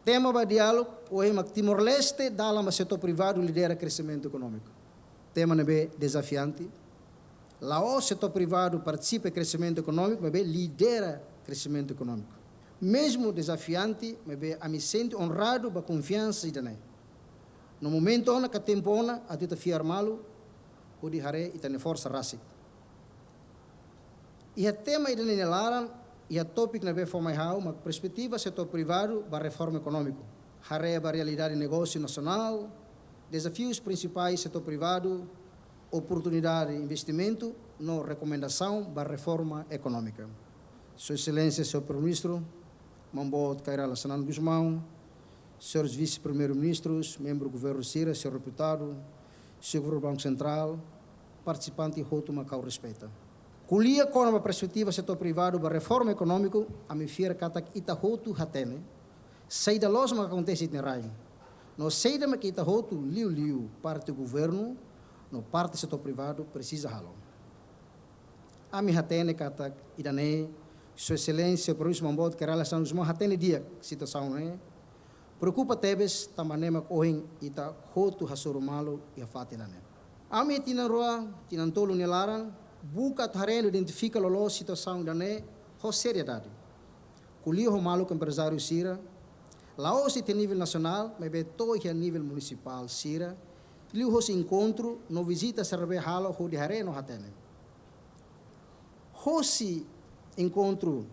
Tema ba diálogu ohin mak Timor-Leste dalan ba setór privadu lidera kresimentu ekonómiku. Tema ne'ebé dezafiante. La'ós setór privadu partisipa iha kresimentu ekonómiku, maibé lidera kresimentu ekonómiku. Mezmu dezafiante, maibé ami sente onradu ba konfiansa ida-ne'e. No momentu ona ka tempu ona, atu ita fiar malu, hodi haree ita-nia forsa rasik. Iha tema ida-ne'e nia laran, iha tópiku ne'ebé fó mai ha'u mak perspetiva setór privadu ba reforma ekonómiku. Haree ba realidade negósiu nasionál, dezafius prinsipais setór privadu, oportunidade investimentu, no rekomendasaun ba reforma ekonómika. Sua Exelénsia Señór Primeiru-Ministru, Maun Boot Kay Rala Xanana Gusmão, Señores Vise-Primeiru-Ministrus, membru governu sira, señór deputadu, señór Gubernadór Banku Sentrál, partisipante hotu mak ha'u respeita. Ko'alia kona-ba perspetiva setór privadu ba reforma ekonómiku, ami fiar katak ita hotu hatene saida loos mak akontese iha ita-nia rai. No saida mak ita hotu, liuliu parte governu no parte setór privadu presiza halo. Ami hatene katak ida-ne'e, Sua Exelénsia Primeiru-Ministru Maun Boot Kay Rala Xanana Gusmão hatene di'ak situasaun ne'e. Preokupa tebes tanba ne'e mak ohin ita hotu hasoru malu iha fatin ida-ne'e. Ami tinan rua, tinan tolu nia laran, buka atu haree no identifika loloos situasaun ida-ne'e ho seriedade. Ko'alia ho maluk emprezáriu sira, la'ós iha nivel nasionál, maibé to'o iha nivel munisipál sira, liuhosi enkontru no vizita sira-ne'ebé halo hodi haree no hatene. Hosi enkontru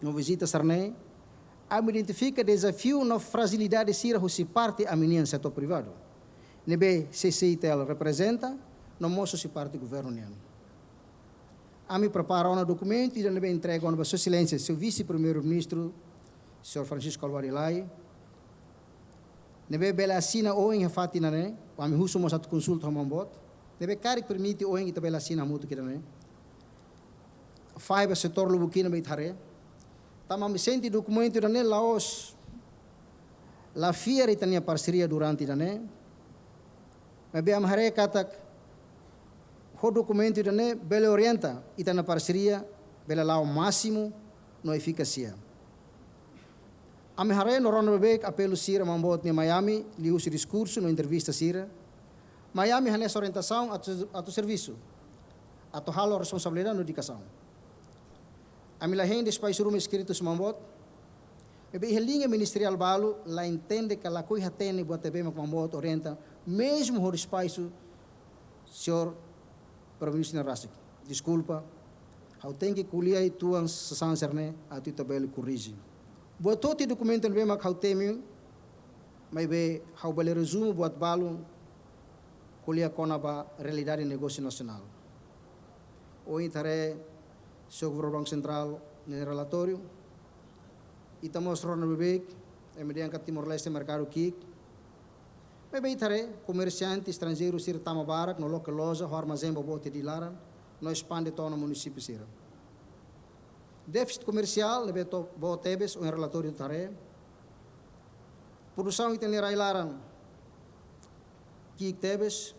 no vizita sira-ne'e, ami identifika dezafiu no frajilidade sira hosi parte ami-nian setór privadu, ne'ebé C C I T L reprezenta, no mós hosi parte governu nian. Ami prepara ona dokumentu ida ne'ebé entrega ona ba Sua Exelénsia, Señór Vise-Primeiru-Ministru, Señór Francisco Alwade Lay, ne'ebé bele asina ohin iha fatin ida-ne'e, ami husu mós atu konsulta ho Maun Boot, ne'ebé karik permite ohin ita bele asina hamutuk ida-ne'e. Fahe ba setór lubuk ida ne'ebé ita haree. Tanba ami sente dokumentu ida-ne'e la'ós la fiar ita-nia parseria durante ida-ne'e. Maibé ami haree katak ho dokumentu ida-ne'e bele orienta ita-nia parseria bele la'o másimu no efikasia. Ami haree no rona beibeik apelu sira Maun Boot nia mai ami, liuhusi diskursu no entrevista sira. Mai ami hanesan orientasaun atu, atu servisu, atu halo responsabilidade no dedikasaun. Ami la hein despaisu ruma eskritu husi Maun Boot, maibé iha liña ministeriál balu la entende ka lakohi hatene buat ne'ebé mak Maun Boot orienta, mezmu ho despaisu Señór Primeiru-Ministru nia rasik. Deskulpa, ha'u tenke ko'alia uitoan sasán sira-ne'e atu ita bele korrije. Buat hotu iha dokumentu ne'ebé mak ha'u temi, maibé ha'u bele rezume buat balun ko'alia kona-ba realidade negósiu nasionál. Ohin ita haree Señór Gubernadór Banku Sentrál nia relatóriu, ita mós rona beibeik, ema dehan katak Timor-Leste merkadu ki'ik. Maibé ita haree, komersiante estranjeiru sira tama barak no loke loja ho armazén boboot iha laran, no espande to'o ona munisípiu sira. Défisit komersiál ne'ebé to'o boot tebes, ohin relatóriu ita haree. Produsaun ita-nia rai-laran ki'ik tebes,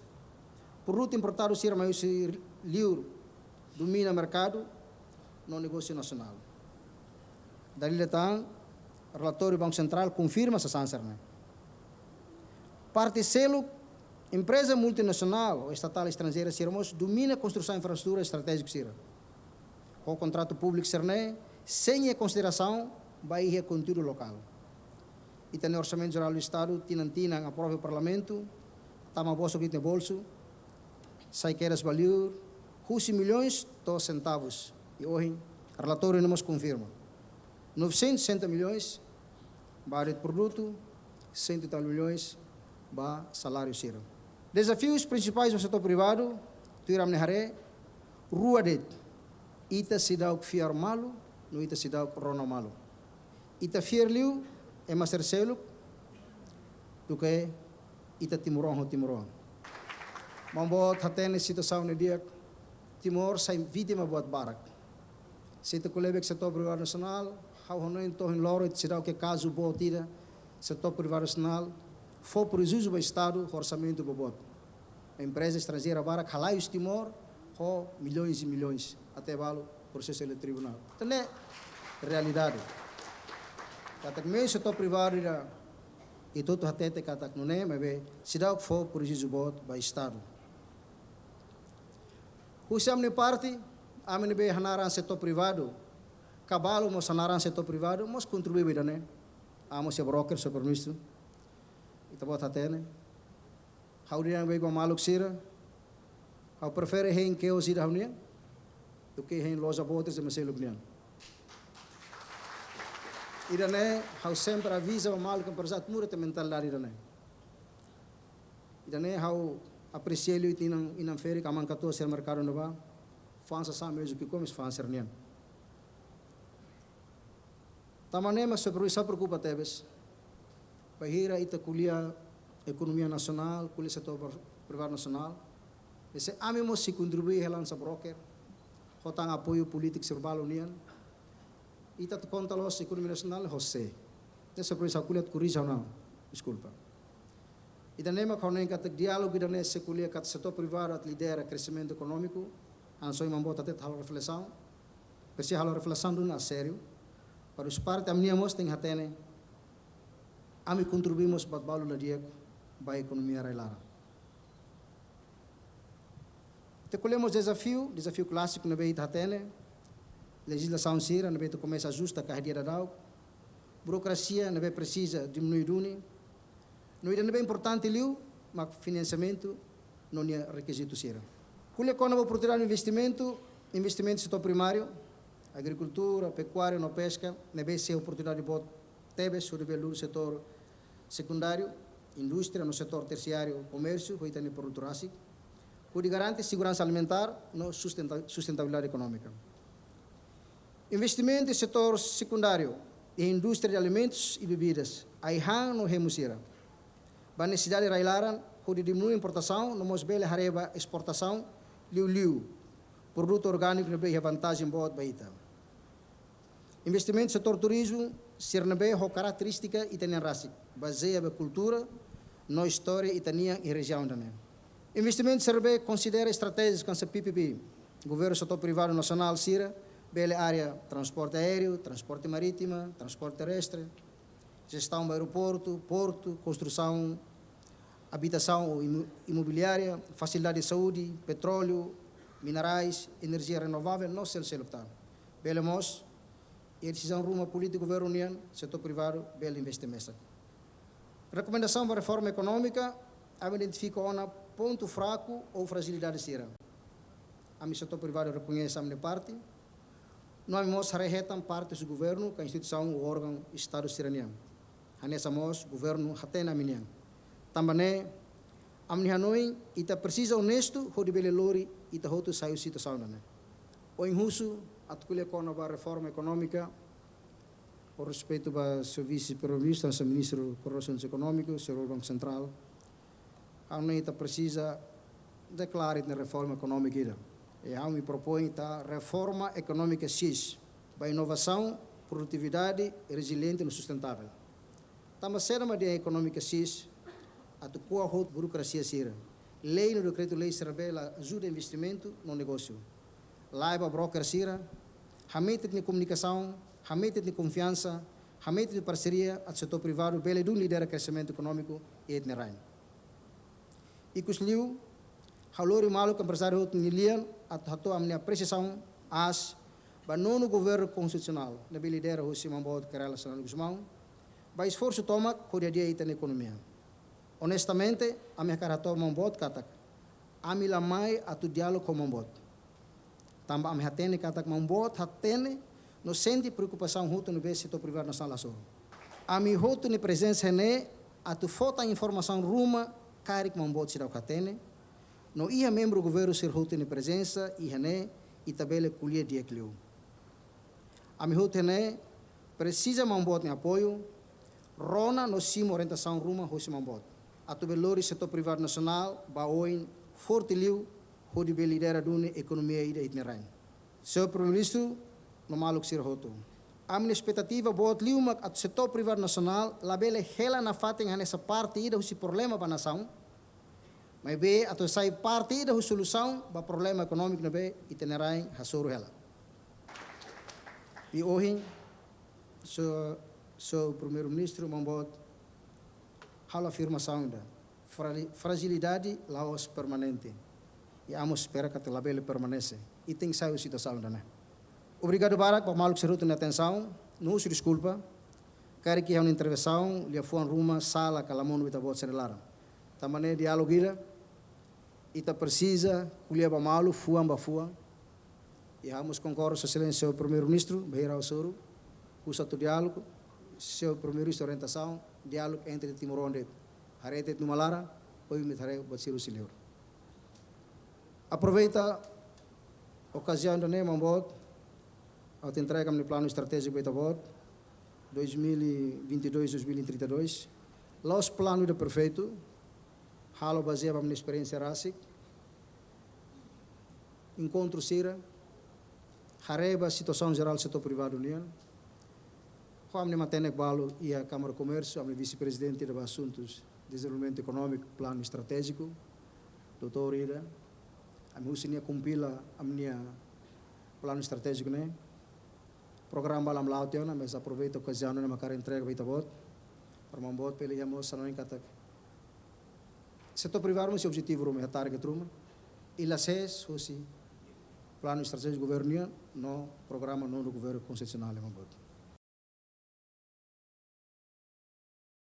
produtu importadu sira mai husi liur domina merkadu no negósiu nasionál. Dala ida tan, relatóriu Banku Sentrál konfirma sasán sira-ne'e. Parte seluk, empreza multinasionál ou estatál estranjeira sira mós domina konstrusaun infraestrutura estratéjiku sira, ho kontratu públiku sira-ne'e sein iha konsiderasaun ba iha konteúdu lokál. Ita-nia Orsamentu Jerál do Estadu tinan-tinan aprova iha Parlamentu, tama bosok ita-nia bolsu, sai kedas ba liur, husi milhões to'o sentavus. I ohin, relatóriu ne'e mós konfirma. Novecentos e sessenta milhões ba área de produtu, cento e tal milhões ba saláriu sira. Dezafius prinsipais ba setór privadu, tuir ami-nia haree, rua de'it. Ita seidauk fiar malu, no ita seidauk rona malu. Ita fiar liu ema sira seluk duké ita timoroan ho timoroan. Maun Boot hatene situasaun ne'e di'ak, Timor sai vítima buat barak. Se ita ko'alia ba setór privadu nasionál, Ha'u hanoin to'o ohin loron ita seidauk iha kazu boot ida, setór privadu nasionál fó prejuízu ba Estadu, orsamentu boboot. Empreza estranjeira barak halai husi Timor, ho milhões e milhões, até balu prosesu iha tribunál. Ida-ne'e realidade. Katak meiu setór privadu ida, ita hotu hatete katak nune'e, maibé seidauk fó prejuízu boot ba Estadu. Husi ami-nia parte, ami ne'ebé hanaran setór privadu, ka balu mós hanaran setór privadu, mós kontribui ba ida-ne'e. Ami mós iha broker, señór Primeiru-Ministru. Ita-boot hatene. Ha'u dehan ba maluk sira, ha'u prefere hein kios ida ha'u-nian, duké hein loja boot ida mak seluk nian. Ida-ne'e, ha'u sempre aviza ba maluk emprezáriu atu muda ita mentalidade ida-ne'e. Ida-ne'e ha'u apresia liu ita-nia inan, inan ferik, aman katuas sira merkadu ne'ebá, fa'an sasán mezmu ke komes fa'an sira-nian. Tanba ne'e mak señór Primeiru-Ministru preokupa tebes. Bainhira ita ko'alia ekonomia nasionál, ko'alia setór privadu nasionál. Maibé se ami mós sei kontribui hela hanesan broker, ho tan apoiu polítiku sira balu nian, ita atu konta loos ekonomia nasionál ho sé. Entaun señór Primeiru-Ministru, ha'u ko'alia atu korrije ha'u-nia, deskulpa. Ida-ne'e mak ha'u hanoin katak diálogu ida-ne'e sei ko'alia katak setór privadu atu lidera kreximentu ekonómiku, hanesan ohin maun-boot hatete halo reflesaun, presiza halo reflesaun duni a sériu, para husi parte ami-nian mós tenke hatene, ami kontribui mós buat balu la di'ak ba ekonomia rai-laran. Ita ko'alia mós dezafiu, dezafiu klásiku ne'ebé ita hatene, lejizlasaun sira ne'ebé ita komesa ajusta ka hadi'a daudaun, burokrasia ne'ebé presiza diminui duni, no ida ne'ebé importante liu mak finansiamentu no nia rekizitu sira. Ko'alia kona-ba oportunidade investimentu, investimentu setór primáriu, agrikultura, pekuária no peska, ne'ebé sei oportunidade boot tebes hodi bele lori setór sekundáriu, indústria no setór tersiáriu, komérsiu, ho ita-nia produtu rasik, hodi garante seguransa alimentár no sustenta-, sustentabilidade ekonómika. Investimentu iha setór sekundáriu, iha indústria de alimentus e bebidas, ai-han no hemu sira. Ba nesesidade rai-laran, hodi diminui importasaun, no mós bele haree ba esportasaun, liuliu produtu orgániku ne'ebé iha vantajen boot ba ita. Investimentu setór turizmu, sira ne'ebé ho karakterístika ita-nian rasik, bazeia ba kultura no istória ita-nian iha rejiaun ida-ne'e. Investimentu sira ne'ebé konsidera estratéjiku hanesan P P P, governu setór privadu nasionál sira, bele área transporte aéreu, transporte marítima, transporte terrestre, jestaun ba aeroportu, portu, konstrusaun, abitasaun ou imu-, imobiliária, fasilidade de saúde, petróleu, minerais, enerjia renovável, no seluk-seluk tan. Bele mós, iha desizaun ruma polítiku governu nian, setór privadu bele investe mesak. Rekomendasaun ba reforma ekonómika, ami identifika ona pontu fraku ou frajilidade sira. Ami setór privadu rekoñese ami-nia parte, no ami mós haree hetan parte husi governu ka instituisaun ou órgaun Estadu sira-nian. Hanesan mós governu hatene ami-nian. Tanba ne'e, ami-nia hanoin, ita presiza onestu hodi bele lori ita hotu sai husi situasaun ida-ne'e. Ohin husu, atu ko'alia kona-ba reforma ekonómika, ho respeitu ba señór Vise-Primeiru-Ministru, señór Ministru Koordenasaun Ekonómika, señór Banku Sentrál, ha'u hanoin ita presiza deklara ita-nia reforma ekonómika ida. I ha'u-nia proposta ita reforma ekonómika sis, ba inovasaun, produtividade, reziliente no sustentável. Tanba saida mak dehan ekonómika sis, atu ko'a hotu burokrasia sira. Lei no dekretu-lei sira ne'ebé la ajuda investimentu no negósiu. Laiha ba broker sira, hametin ita-nia komunikasaun, hametin ita-nia konfiansa, hametin ita-nia parseria, atu setór privadu bele duni lidera kreximentu ekonómiku iha ita-nia rain. Ikusliu, ha'u lori maluk emprezáriu hotu nia lian, atu hato'o ami-nia apresiasaun aas ba nonu governu konstitusionál, ne'ebé lidera husi maun-boot Kay Rala Xanana Gusmão, ba esforsu tomak hodi hadi'a ita-nia ekonomia. Onestamente, ami hakarak hato'o maun-boot katak, ami la mai atu diálogu ho maun-boot. Tanba ami hatene katak maun-boot hatene no sente preokupasaun hotu ne'ebé setór privadu nasionál hasoru. Ami hotu nia prezensa iha ne'e atu fó tan informasaun ruma karik maun-boot seidauk hatene, no iha membru governu sira hotu nia prezensa iha ne'e, ita bele ko'alia di'ak liu. Ami hotu iha ne'e presiza maun-boot nia apoiu, rona no simu orientasaun ruma hosi maun-boot, atu bele lori setór privadu nasionál ba oin forte liu, hodi bele lidera duni ekonomia ida iha ita-nia rain. Señór Primeiru-Ministru no maluk sira hotu, Ami-nia espetativa boot liu mak atu setór privadu nasionál labele hela nafatin hanesan parte ida husi problema ba nasaun, maibé atu sai parte ida husi solusaun ba problema ekonómiku ne'ebé ita-nia rain hasoru hela. I ohin, señór, señór Primeiru-Ministru, maun boot halo afirmasaun ida, frali-, frajilidade la'ós permanente. I ami espera katak labele permanese. I tenke sai husi situasaun ida-ne'e. Obrigadu barak ba maluk sira hotu nia atensaun, no husu deskulpa karik ha'u-nia intervensaun liafuan ruma sala ka la monu ba ita-boot sira-nia laran. Tanba ne'e diálogu ida, ita presiza ko'alia ba malu, fuan ba fuan. I ha'u mós konkorda ho Sua Exelénsia señór Primeiru-Ministru, bainhira ha'u hasoru, husu atu diálogu, señór Primeiru-Ministru orientasaun, diálogu entre timoroan de'it. Haree de'it iha uma laran, ohin mak ita haree buat sira husi liur. Aproveita okaziaun ida-ne'e, maun boot, atu entrega ami-nia planu estratéjiku ba ita-boot, dois mil e vinte e dois, dois mil e trinta e dois. La'ós planu ida perfeitu, halo bazeia ba ami-nia esperiénsia rasik, enkontru sira, haree ba situasaun jerál setór privadu nian. Ho ami-nia matenek balu iha Kámara Komérsiu, ami-nia vise-prezidente ida ba asuntus dezenvolvimentu ekonómiku, planu estratéjiku, doutór ida, ami husu nia kompila ami-nia planu estratéjiku ne'e. Programa balu ami la'o tiha ona, mas aproveita okaziaun ne'e mak hakarak entrega ba ita-boot. Para maun boot bele iha mós hanoin katak setór privadu mós iha objetivu ruma, iha target ruma. I la sees husi planu estratéjiku governu nian, no programa nonu governu konstitusionál, maun boot.